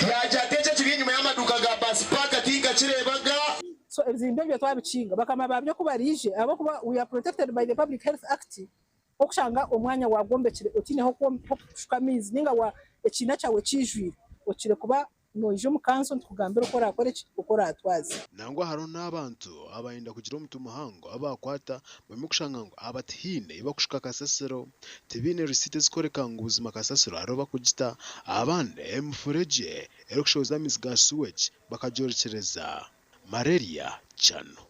Yagira ati ekyo ekiri enyima y'amaduuka ga Bus Park tinkakireebaga. So ebizimbe ebyo twabikinga bakama babyo ku bariije ahabw'okuba we are protected by the Public Health Act okushanga omwanya wagwombekire otiineho hokushuka amaizi ninga wa ekiina kyawe kijwire okire kuba noija omu kanso nitukugambira oku orakore ki oku oratwaze. Nangwa hariho n'abantu abayenda kugira omuti muhango abu baakwata bamwe kushanga ngu aba tihaine ei bakushuka kasasiro, tibaine risiiti ezikworeka ngu buzima kasasiro hariho bakugita, abandi emifuregye erikushohoza amaizi ga sewage bakagyorekyereza malaria kyano.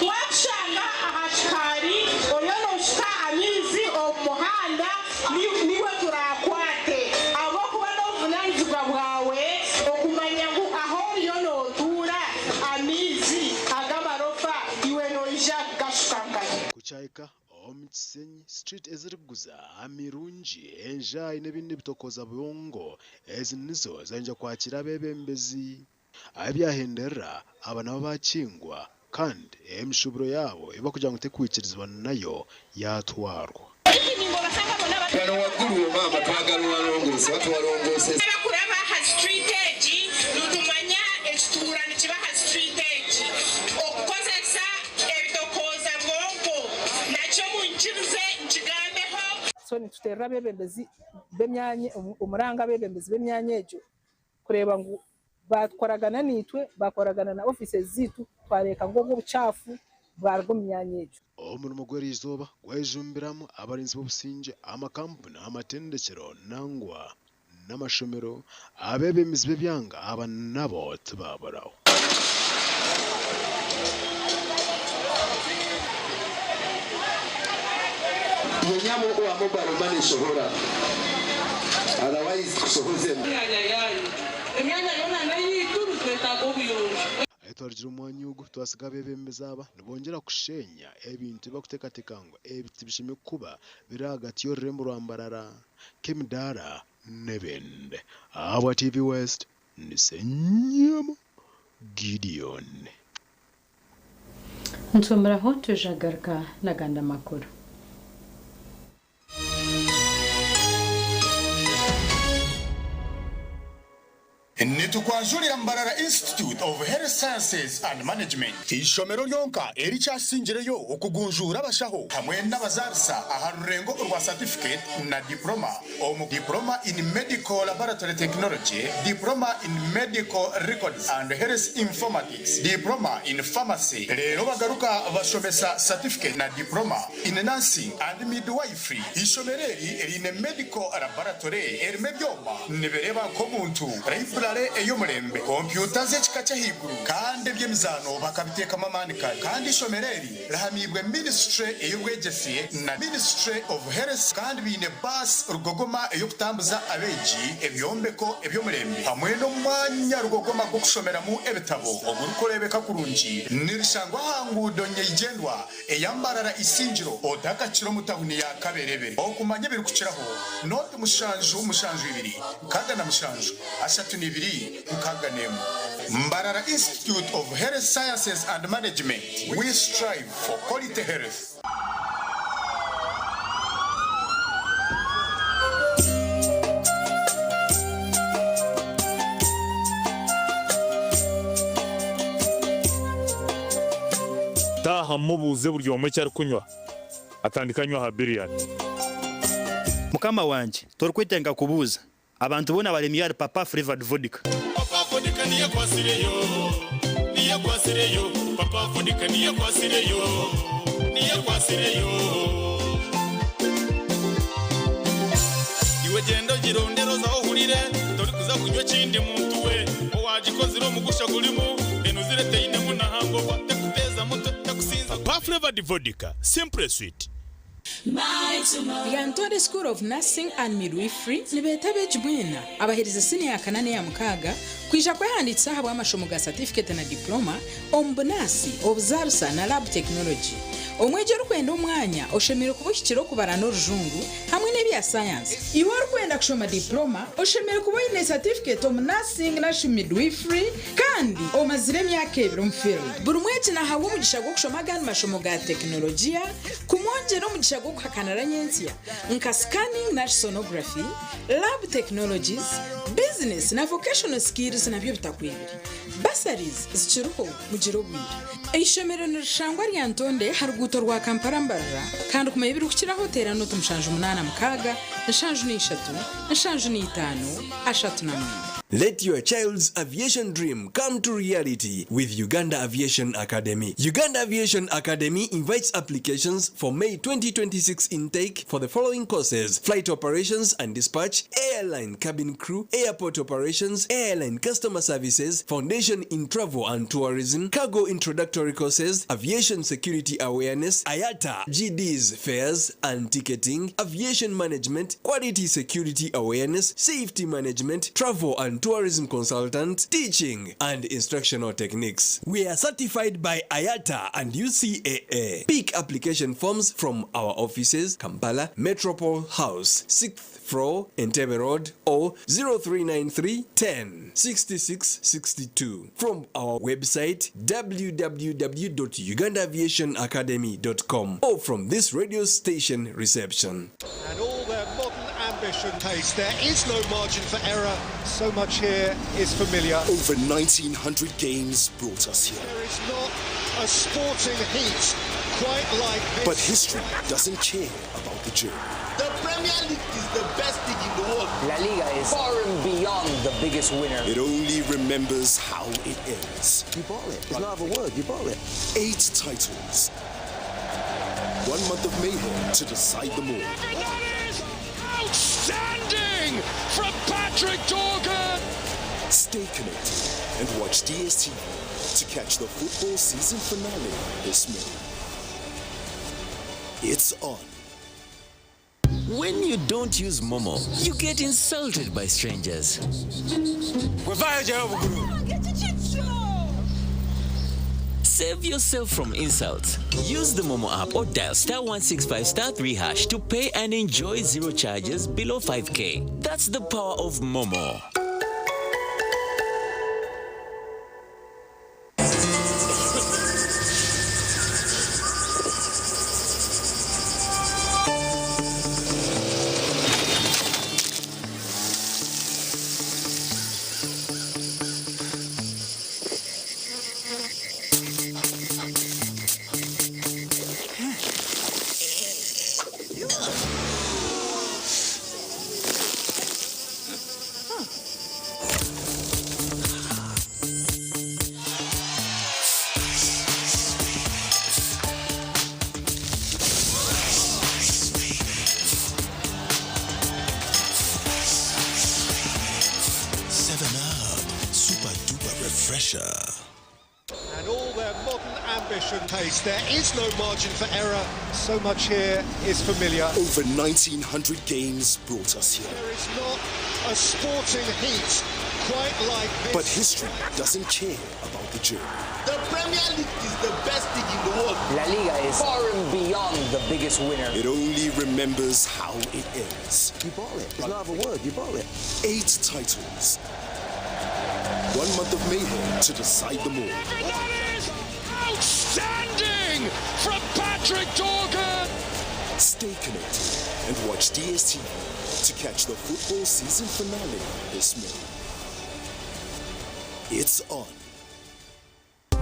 Twakushanga aha kikaari oriyo nooshuka amaizi omu muhanda, niiwe turaakwate ahabw'okuba n'obuvunaanizibwa bwawe okumanya ngu ahu oriyo nootuura amaizi ag'amarofa iwe noija kugashuka nkahi. Ku kyahika omu Kisenyi Street ezirikuguza amirungi, enjaayi n'ebindi ebitokooza bwongo, ezi nizo zaija kwakira abeebembezi. Ahabyahenderera aba nabo bakingwa kandi emishuuburo yaabo ei barikugira ngu terikwikirizibwa nayo yaatwarwa. Wano waggulu maama twagala obalongoose oba tubalongoose. Abakuraba aha street egi nitumanya ekituura nikiba aha street egi okukozesa ebitokooza bwonko nakyo munyikirize nkigambeho. So nituteerera abeebembezi b'emyanya omuranga abeebembezi b'emyanya egyo kureeba ngu baakoragana naitwe baakoragana na offices zaitu twareeka ngu obwo obucaafu bwaruga omu myanya egyo. Omurimo gw'eriizooba gwejumbiramu abarinzi b'obusingye, amakampuni, amatendekero nangwa n'amashomero. Abeebembezi b'ebyanga aba nabo tibaburaho. Iwe nyabo owa mobile money shohora otherwise tushohozemu. Emyanya yaanyu. Emyanya yoona n'eyaitu nitwetaaga obuyonjo. Ahi twarugire omu mwanya ogu, twasiga abeebembezi aba nibongyera kusheenya ebintu ebi barikuteekateeka ngu ebi tibishemereire kuba biri ahagati y'orurembo rwa Mbarara nk'emidaara n'ebindi. Ahabwa TV West, ndi Ssenyama Gideon. Nituhumuraho twija kugaruka n'agandi amakuru. Nitukwanjurira Mbarara Institute of Health Sciences and Management, eishomero ryonka erikyasingireyo okugunjuura abashaho hamwe n'abazaarisa aha rurengo orwa satifiketi na diploma omu Diploma in Medical Laboratory Technology, Diploma in Medical Records and Health Informatics, Diploma in Pharmacy reero bagaruka bashomesa satifiketi na Diploma in Nursing and Midwifery. Eishomero eri riine Medical Laboratory erimu ebyoma nibireeba nk'omuntu, Library ey'omurembe, kompyuta z'ekika ky'ahaiguru kandi eby'emizaano bakabiteekamu amaani kare. Kandi eishomero eri Rihamiibwe Minisitule ey'Obwegyese na Ministry of Health kandi baine baasi rugogoma ey'okutambuza abeegi, ebyombeko eby'omurembe hamwe n'omwanya rugogoma gw'okushomeramu ebitabo ogurikureebeka kurungi. Nirishangwa aha nguudo nyeigyendwa eya Mbarara Isingiro otakakira omu tahuni ya Kaberebere. Okumanya ebirikukiraho, nooti 772 67 32 61. Mbarara Institute of Health Sciences and Management, we strive for quality health. Taaha mubuuze buri omwe eki arikunywa, atandike anywe aha biryani. Mukama wangye, torikwetenga kubuuza. Abantu boona baremire ahari Papa Flavored Vodka. Papa Vodka niyo akwasireyo, niyo akwasireyo, Papa Vodka niyo akwasireyo, niyo akwasireyo. Iwe gyenda ogirondere oze aho ohurire, torikuza kunywa ekindi muntu we. Owagikozire omugusha gurimu, enuzire teinemu na hangover, tekuteeza mutwe, tekusinza. Papa Flavored Vodka, simply sweet. Lyantonde School of Nursing and Midwifery nibeeta abeegi mwena abaherize siniya ya kana n'eya mukaaga kwija kwehandiikisa ahabw'amashomo ga satifiketi na diploma omu bunaasi, obuzaarisa na lab technology. Omwegi orikwenda omwanya oshemereire kuba ohikire okubara n'orujungu hamwe n'ebya sayansi. Iwe orikwenda kushoma diploma oshemereire kuba oine satifiketi omu nursing narishi midwifery Kandi omazire emyaka ebiri omu field. Buri mwegi nahabwa omugisha gw'okushoma agandi mashomo ga tekinologiya kumwongyera omugisha gw'okuhakanira nyentsya nka scanning nari sonography, lab technologies, business na vocational skills nabyo bitakwibire. Bursaries zikiriho mugire obwire. Eishomero nirishangwa Lyantonde aha ruguuto rwa Kampala Mbarara kandi kumanya ebirikukiraho teera nooti 76 73 75 39. Let your child's aviation dream come to reality with Uganda Aviation Academy. Uganda Aviation Academy invites applications for May 2026 intake for the following courses: Flight Operations and Dispatch, Airline Cabin Crew, Airport Operations, Airline Customer Services, Foundation in Travel and Tourism, Cargo Introductory Courses, Aviation Security Awareness, IATA, GDs Fares and Ticketing, Aviation Management, Quality Security Awareness, Safety Management, Travel and Tourism Consultant, Teaching and Instructional Techniques. We are certified by IATA and UCAA. Pick application forms from our offices, Kampala, Metropole House, 6th floor, Entebbe Road, or 0393 10 66 62. From our website, www.ugandaaviationacademy.com, or from this radio station reception. And all their modern ambition pace. There is no margin for error. So much here is familiar. Over 1,900 games brought us here. There is not a sporting heat quite like this. But history doesn't care about the journey. The Premier League is the best league in the world. La Liga is far and beyond the biggest winner. It only remembers how it ends. You bought it. It's not a word. You bought it. 8 titles. 1 month of mayhem to decide them all. That is outstanding from Patrick Dorgan. Stay connected and watch DSTV to catch the football season finale this May. It's on. When you don't use Momo, you get insulted by strangers. Save yourself from insults. Use the Momo app or dial star 165 star 3 hash to pay and enjoy zero charges below 5k. That's the power of Momo. 7 Up, super duper refresher. And all their modern ambition pace. There is no margin for error. So much here is familiar. Over 1900 games brought us here. There is not a sporting heat quite like this. But history doesn't care about the journey. The Premier League is the best league in the world. La Liga is far and beyond the biggest winner. It only remembers how it ends. You bought it. It's not a word. You bought it. 8 titles. 1 month of mayhem to decide them all. That is outstanding from Patrick Dorgan. Stay connected and watch DSTV to catch the football season finale this May. It's on.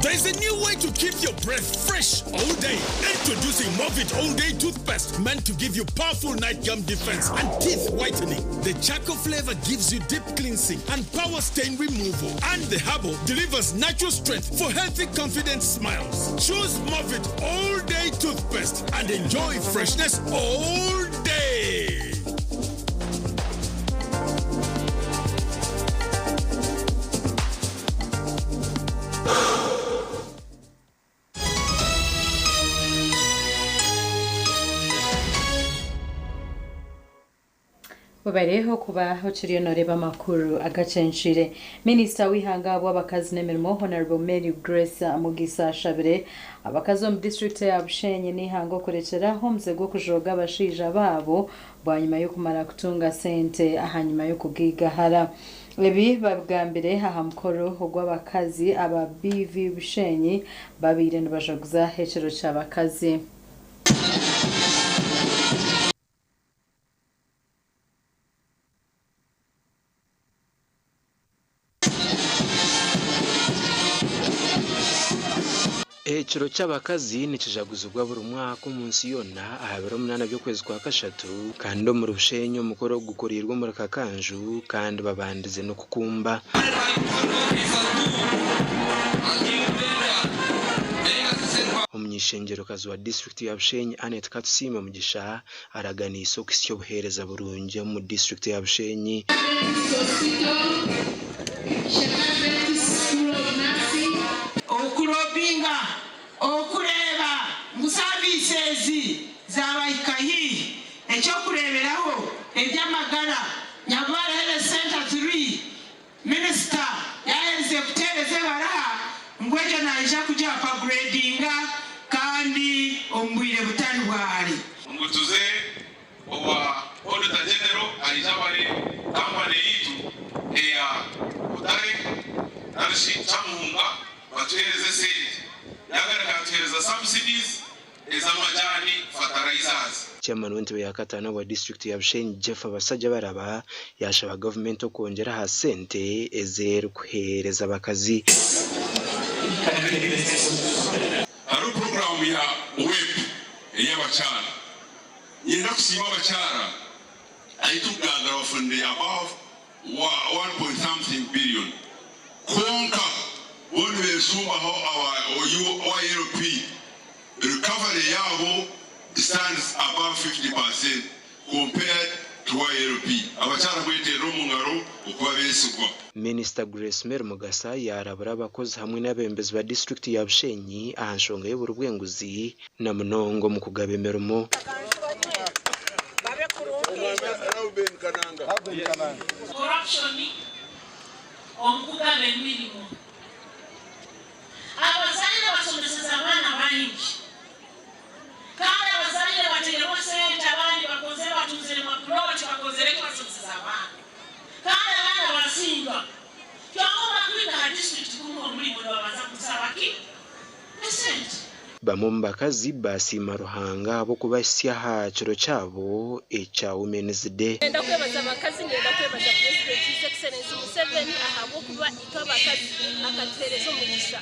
There's a new way to keep your breath fresh all day. Introducing Movit All Day Toothpaste, meant to give you powerful night gum defense and teeth whitening. The charcoal flavor gives you deep cleansing and power stain removal. And the herbal delivers natural strength for healthy, confident smiles. Choose Movit All Day Toothpaste and enjoy freshness all day. Bubareho kuba okiriyo noreeba amakuru agacencire. Minisita w'ihanga w'abakazi n'emirimo Honorable Mary Grace Mugisa ashabire abakazi omu disitulikiti ya Bushenyi n'ihanga okurekyeraho omuze gw'okujoga abashaija baabo bwanyima y'okumara kutunga sente ahanyuma y'okugigahara. Ebi babigambire aha mukoro ogw'abakazi aba BV Bushenyi babaire nibajaguza ekiro ky'abakazi. Ekiro ky'abakazi nikijaguzibwa buri mwaka omu nsi yoona aha biro 8 by'okwezi kwa kashatu kandi omuri Bushenyi omukoro gukoreirwe omuri Kakanju kandi babandize n'okukumba. Omunyishengerokazi wa disitulikiti ya Bushenyi Annet Katusiime Mugisha araganiise okuhitsya obuheereza burungi omu disitulikiti ya Bushenyi. Okulobinga okureba ngu services zabahika haihi ekyokureberaho eby'amagara Nyabara Health Center 3 minisita yaherize kuteereza ebaraha ngu egyo naija kuja upgradinga kandi omu bwire butari bwahare. Ngu tuze owa Auditor General aija bari kampani yitu eya Butare narishi Kyamuhunga batuhereze sente yagaruka yatuhereza subsidies ez'amajani fertilizers. Chairman w'entebe ya kataano wa disitulikiti ya Bushenyi Jeff Abasajja Baraba yashaba gavumenti okwongyera aha sente ezerikuheereza abakazi. Hariho puroguraamu ya WEP ey'abakyara. Nyenda kusiima abakyara ahi turikugambira bafunire above 1 point something billion. Kwonka bo nibeshumbaho aba YLP recovery yabo stands above 50% compared to YLP. Abakyara kweterera omu ngaro okuba beesigwa. Minisita Grace Mary Mugasa yarabura abakozi hamwe n'abebembezi ba disitulikiti ya Bushenyi aha nshonga y'oburi bw'enguzi na munonga omu kugaba emirimo. Omu kugaba emirimo. Abazaire basomeseze abaana baingi kandi abazaire bataireho sente abandi bakozire batunzire mapuloti bakozire ki basomeseze abaana kandi abaana basinga kyonka obu bakuhika aha disiturikiti kumuha omurimo nibabanza kumusaba ki? Esente. Bamwe omu bakazi baasiima Ruhanga ahabw'okubahitsya aha kiro kyabo ekya Women's Day. Niinyenda kwebaza abakazi, niinyenda kwebaza Purezidenti His Excellency Museveni ahabw'okuba itwe abakazi akatuheereza omugisha.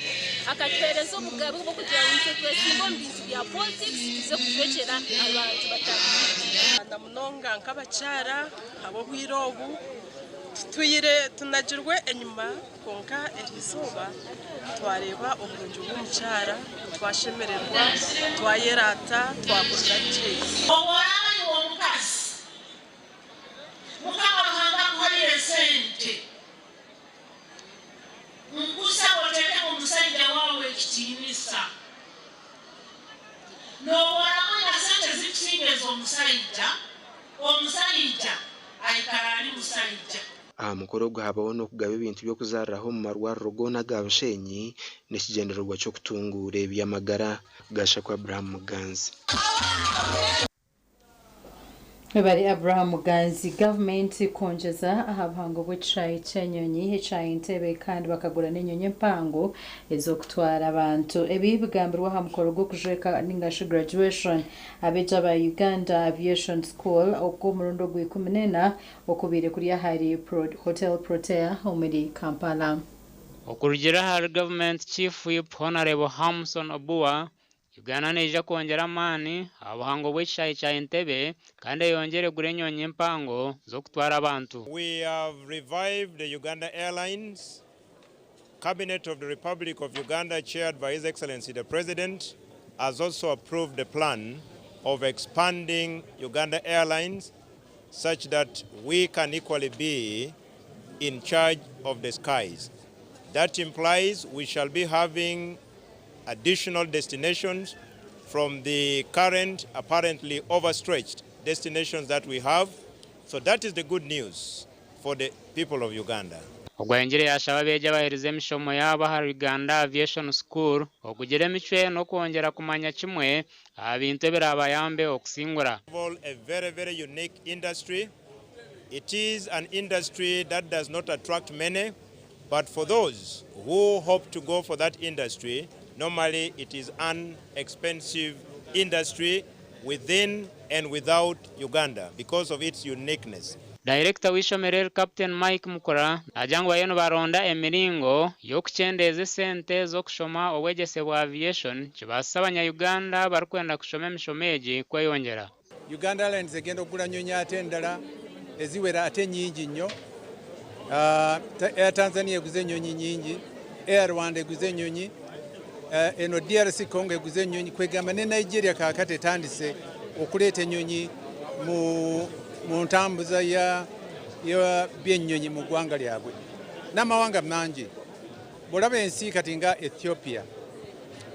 Akatuheereza obugabe obw'okugira ngu itwe twesimbe omu bintu bya politics tuze kujwekyera abantu batari baitu. Na munonga nk'abakyara ab'obwire obu tutwire tunagirwe enyima. Kwonka eri izooba twareeba oburungi bw'omukyara, twashemererwa, twayeraata, twahurira gye. Obu oraaba iwe omukazi, Mukama Ruhanga akuhaire esente, nkusaba oteekemu omusaija waawe ekitiinisa. N'obu oraaba oine sente ezikusinga ez'omusaija, omusaija aikara ari musaija. Aha mukoro ogu habaho n'okugaba ebintu by'okuzaariraho omu marwariro goona aga Bushenyi n'ekigyendererwa ky'okutunguura eby'amagara. Gashakwa Abraham Muganzi. Webare Abraham Muganzi. Gavumenti kwongyeza aha buhango bw'ekishaayi ky'enyonyi ekya Entebbe kandi bakagura n'enyonyi empango ez'okutwara abantu. Ebi bigambirwe aha mukoro gw'okujweka ningashi graduation abeegi aba Uganda Aviation School ogw'omurundi ogw'ikumi n'ena okubaire kuri ahari Hotel Protea omuri Kampala. Okurugiirira ahari Gavumenti Chief Whip Honarebo Hamson Obua, Uganda neija kwongyera amaani aha buhango bw'ekishaayi kya Entebbe kandi eyongyere egure enyonyi empango z'okutwara abantu. We have revived the Uganda Airlines. Cabinet of the Republic of Uganda chaired by His Excellency the President has also approved the plan of expanding Uganda Airlines such that we can equally be in charge of the skies. That implies we shall be having additional destinations from the current apparently overstretched destinations that we have. So that is the good news for the people of Uganda. Ogwo ayongyire yaashaba abeegi abaherize emishomo yaabo ahari Uganda Aviation School okugira emicwe n'okwongyera kumanya kimwe aha bintu ebiraabayambe okusingura. A very, very unique industry. It is an industry that does not attract many, but for those who hope to go for that industry, normally it is an expensive industry within and without Uganda because of its uniqueness. Dayirekita w'eishomero eri Captain Mike Mukura naagira ngu bariyo nibaronda emiringo y'okukyendeeza esente z'okushoma obwegyese bwa Aviation kibaasise abanya Uganda abarikwenda kushoma emishomo egi kweyongyera. Uganda Airlines egenda okugura nyonyi ate endala eziwera ate nyingi nnyo. Air Tanzania eguze enyonyi nyingi, Air Rwanda eguze enyonyi, eno DRC Congo eguze enyonyi, kwegamba ne Nigeria kaakati etandise okuleeta enyonyi mu mu ntambuza ya ya by'ennyonyi mu ggwanga lyabwe n'amawanga mangi. Bw'olaba ensi kati nga Ethiopia,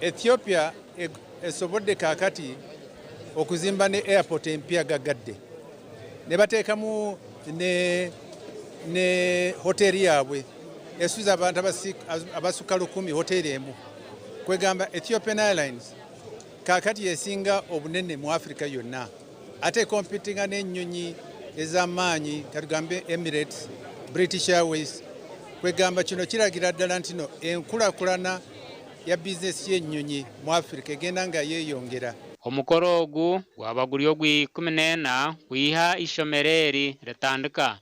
Ethiopia esobodde kaakati okuzimba ne airport empya gaggadde ne bateekamu ne ne hoteeri yaabwe esuza abantu abasukka lukumi hoteeri emu. Kwegamba Ethiopian Airlines kaakati y'esinga obunene mu Africa yonna ate ekompitinga n'ennyonyi ez'amaanyi katugambe Emirates, British Airways. Kwegamba kino kiragira ddala nti no enkulakulana ya bizinesi y'ennyonyi mu Africa egenda nga yeeyongera. Omukoro ogu gwaba guri ogwa 14 kwiha eishomero eri ritandika.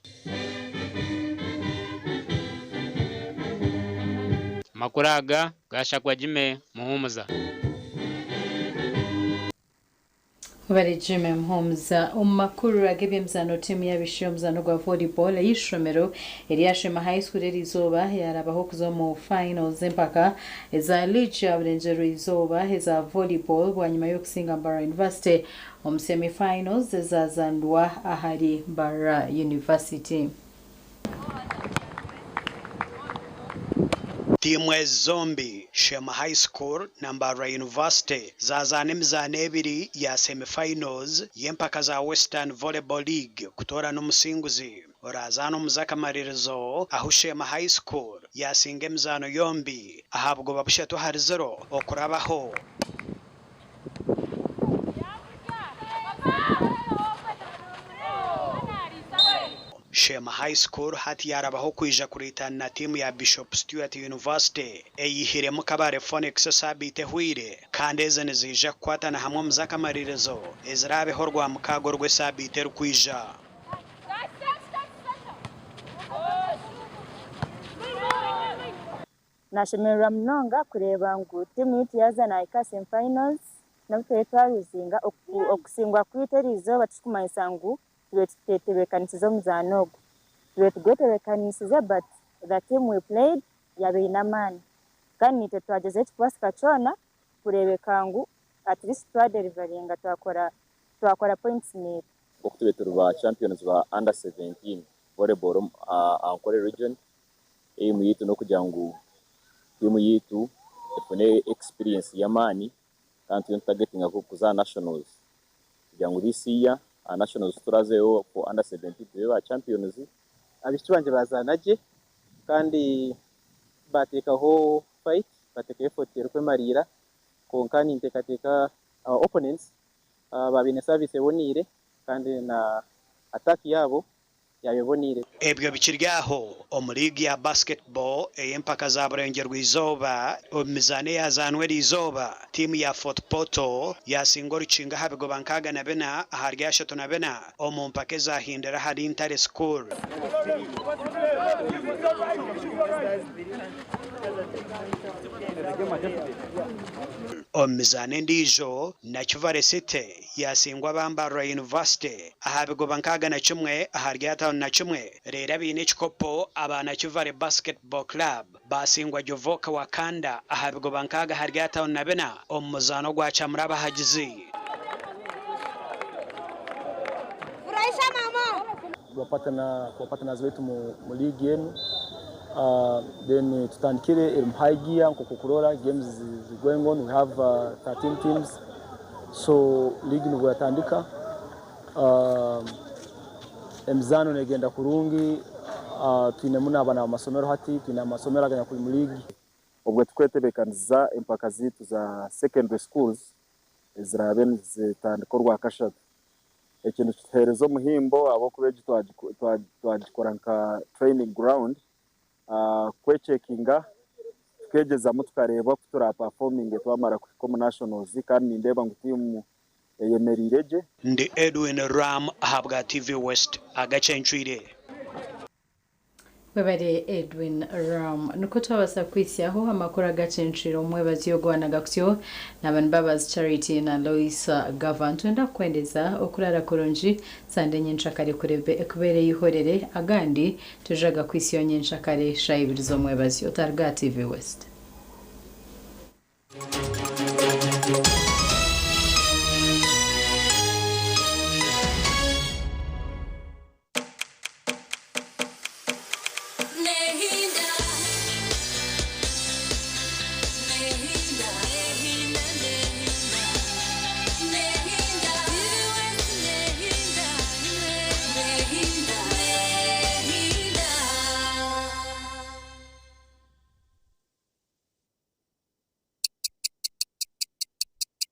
Amakuru aga gashakwa Jimmy Muhumuza. Webare Jimmy Muhumuza. Omu makuru ag'eby'emizaano tiimu y'abaishiki y'omuzaano gwa volleyball ey'eishomero erya Sheema High School eriizooba yaarabaho kuza omu finals z'empaka eza liigi ya Burengyerwa Izooba eza volleyball bwanyima y'okusinga Mbarara University omu semi finals ezaazanirwa ahari Mbarara University. Tiimu ezi zombi, Sheema High School na Mbarara University zaazaana emizaano ebiri ya semi-finals y'empaka za Western Volleyball League kutoorana omusinguzi. Orazaana omu z'akamaririzo ahu Sheema High School yaasinga emizaano yombi aha bugoba bushatu ahari ziro okurabaho. Sheema High School hati yaarabaho kwija kuriitana na tiimu ya Bishop Stuart University eyihiremu Kabale Phoenix esaabiiti ehweire kandi ezi niziija kukwatana hamwe omu z'akamaririzo eziraabeho Orwamukaaga orw'esaabiiti erikwija. Nashemererwa munonga kureeba ngu tiimu yaitu yaaza nahika aha semi finals n'obu twaba twaruzinga, okusingwa kwaitu eriizooba tikirikumanyisa ngu tubaire tutetebeekanisize omuzaano ogu. Tubaire tugwetebeekanisize but the team we played yaaba eine amaani kandi naitwe twagyezaho ekirikubaasika kyona kureebeka ngu at least twaderivaringa twakora twakora points naitwe. Nk'oku tubaire turi ba champions ba under 17 volleyball omu Ankole region, aim yaitu n'okugira ngu tiimu yaitu efune experience y'amaani kandi turiyo nitutargetinga kuza aha nationals kugira ngu this year aha nationals turazeyo for under 17 tube ba champions. Abaishiki bangye baazaana gye kandi baateekaho fight, baateekaho effort erikwemariira kwonka ninteekateeka our opponents baaba baine service eboneire kandi na attack yaabo yaaba eboneire. Ebyo bikiri aho, omu liigi ya basketball ey'empaka za Burengyerwa-izooba, omu mizaano eyazaanwa eriizooba, tiimu ya Fort Portal yaasinga orukingo aha bigoba 64 ahari 34 omu mpaka ezaahindira ahari Ntare School. Omu mizaano endiijo, Nakivale City yaasingwa aba Mbarara University aha bigoba 61 ahari 51 reero abaine ekikopo aba Nakivale Basketball Club baasingwa Jovoka Wakanda aha bigoba 60 ahari 54 omu muzaano ogwacamura abahagizi. Kuba partners baitu mu league enu. Then tutandikire eri mu high gear nk'oku okurora games zi going on, we have 13 teams so league nibwo yatandika. Emizaano negenda kurungi, twinemu n'abaana b'amasomero hati, twine amasomero aganyakuri mu league. Obwe tukwetebekaniza empaka zaitu za secondary schools eziraabe nizitandika Orwakashatu. Eki nikituheereza omuhimbo ahabw'okuba egi twagikora nka training ground kwekyekinga tukegyezamu tukareeba oku turapafominge twamara kuhika omu nationals kandi nindeeba ngu tiimu eyemereire gye. Ndi Edwin Ram ahabwa TV West agacencwire. Webare Edwin Ram. Nikwo twabasa kuhitsyaho amakuru agacencwire omwebazyo ogwanaga kutyo naba Mbabazi Charity na Loisa Gava. Nitwenda kukwendeza okurara kurungi Sande nyenkyakare ekubeere eihorere agandi tujaga kuhitsyaho nyenkyakare shaaha ibiri z'omwebazyo. Otaruga aha TV West.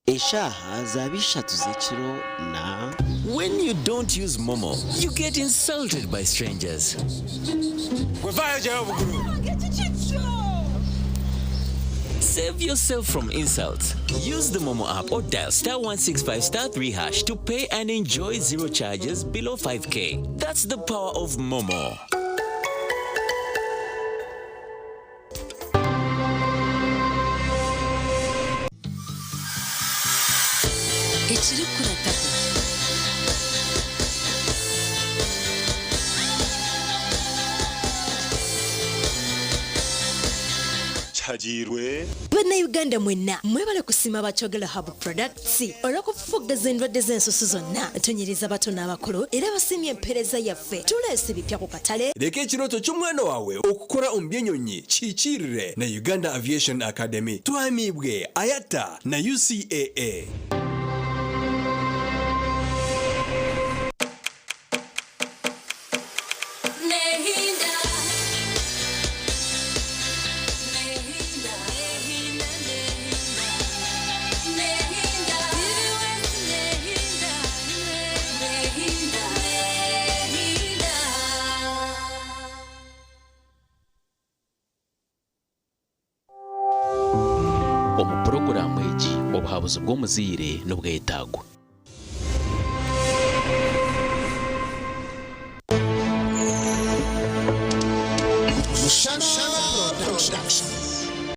Eshaaha zaaba ishatu z'ekiro na. When you don't use MoMo, you get insulted by strangers. Save yourself from insults. Use the MoMo app or dial star 165 star 3 hash to pay and enjoy zero charges below 5K. That's the power of MoMo. Ekirikukurataho. Kihagiirwe. Bannayuganda mwenna mwebale kusiima aba Kyogero Herbal Products olw'okufufuggaza endwadde z'ensusu zonna. Tunyiriza abato n'abakulu era basiimye empeereza yaffe. Tuleese ebipya ku katale. Reka ekirooto ky'omwana waawe okukora omu by'enyonyi kihikiirire na Uganda Aviation Academy. Tuhamiibwe IATA na UCAA. Obuhabuzi bw'omuzaire n'obwetagwa.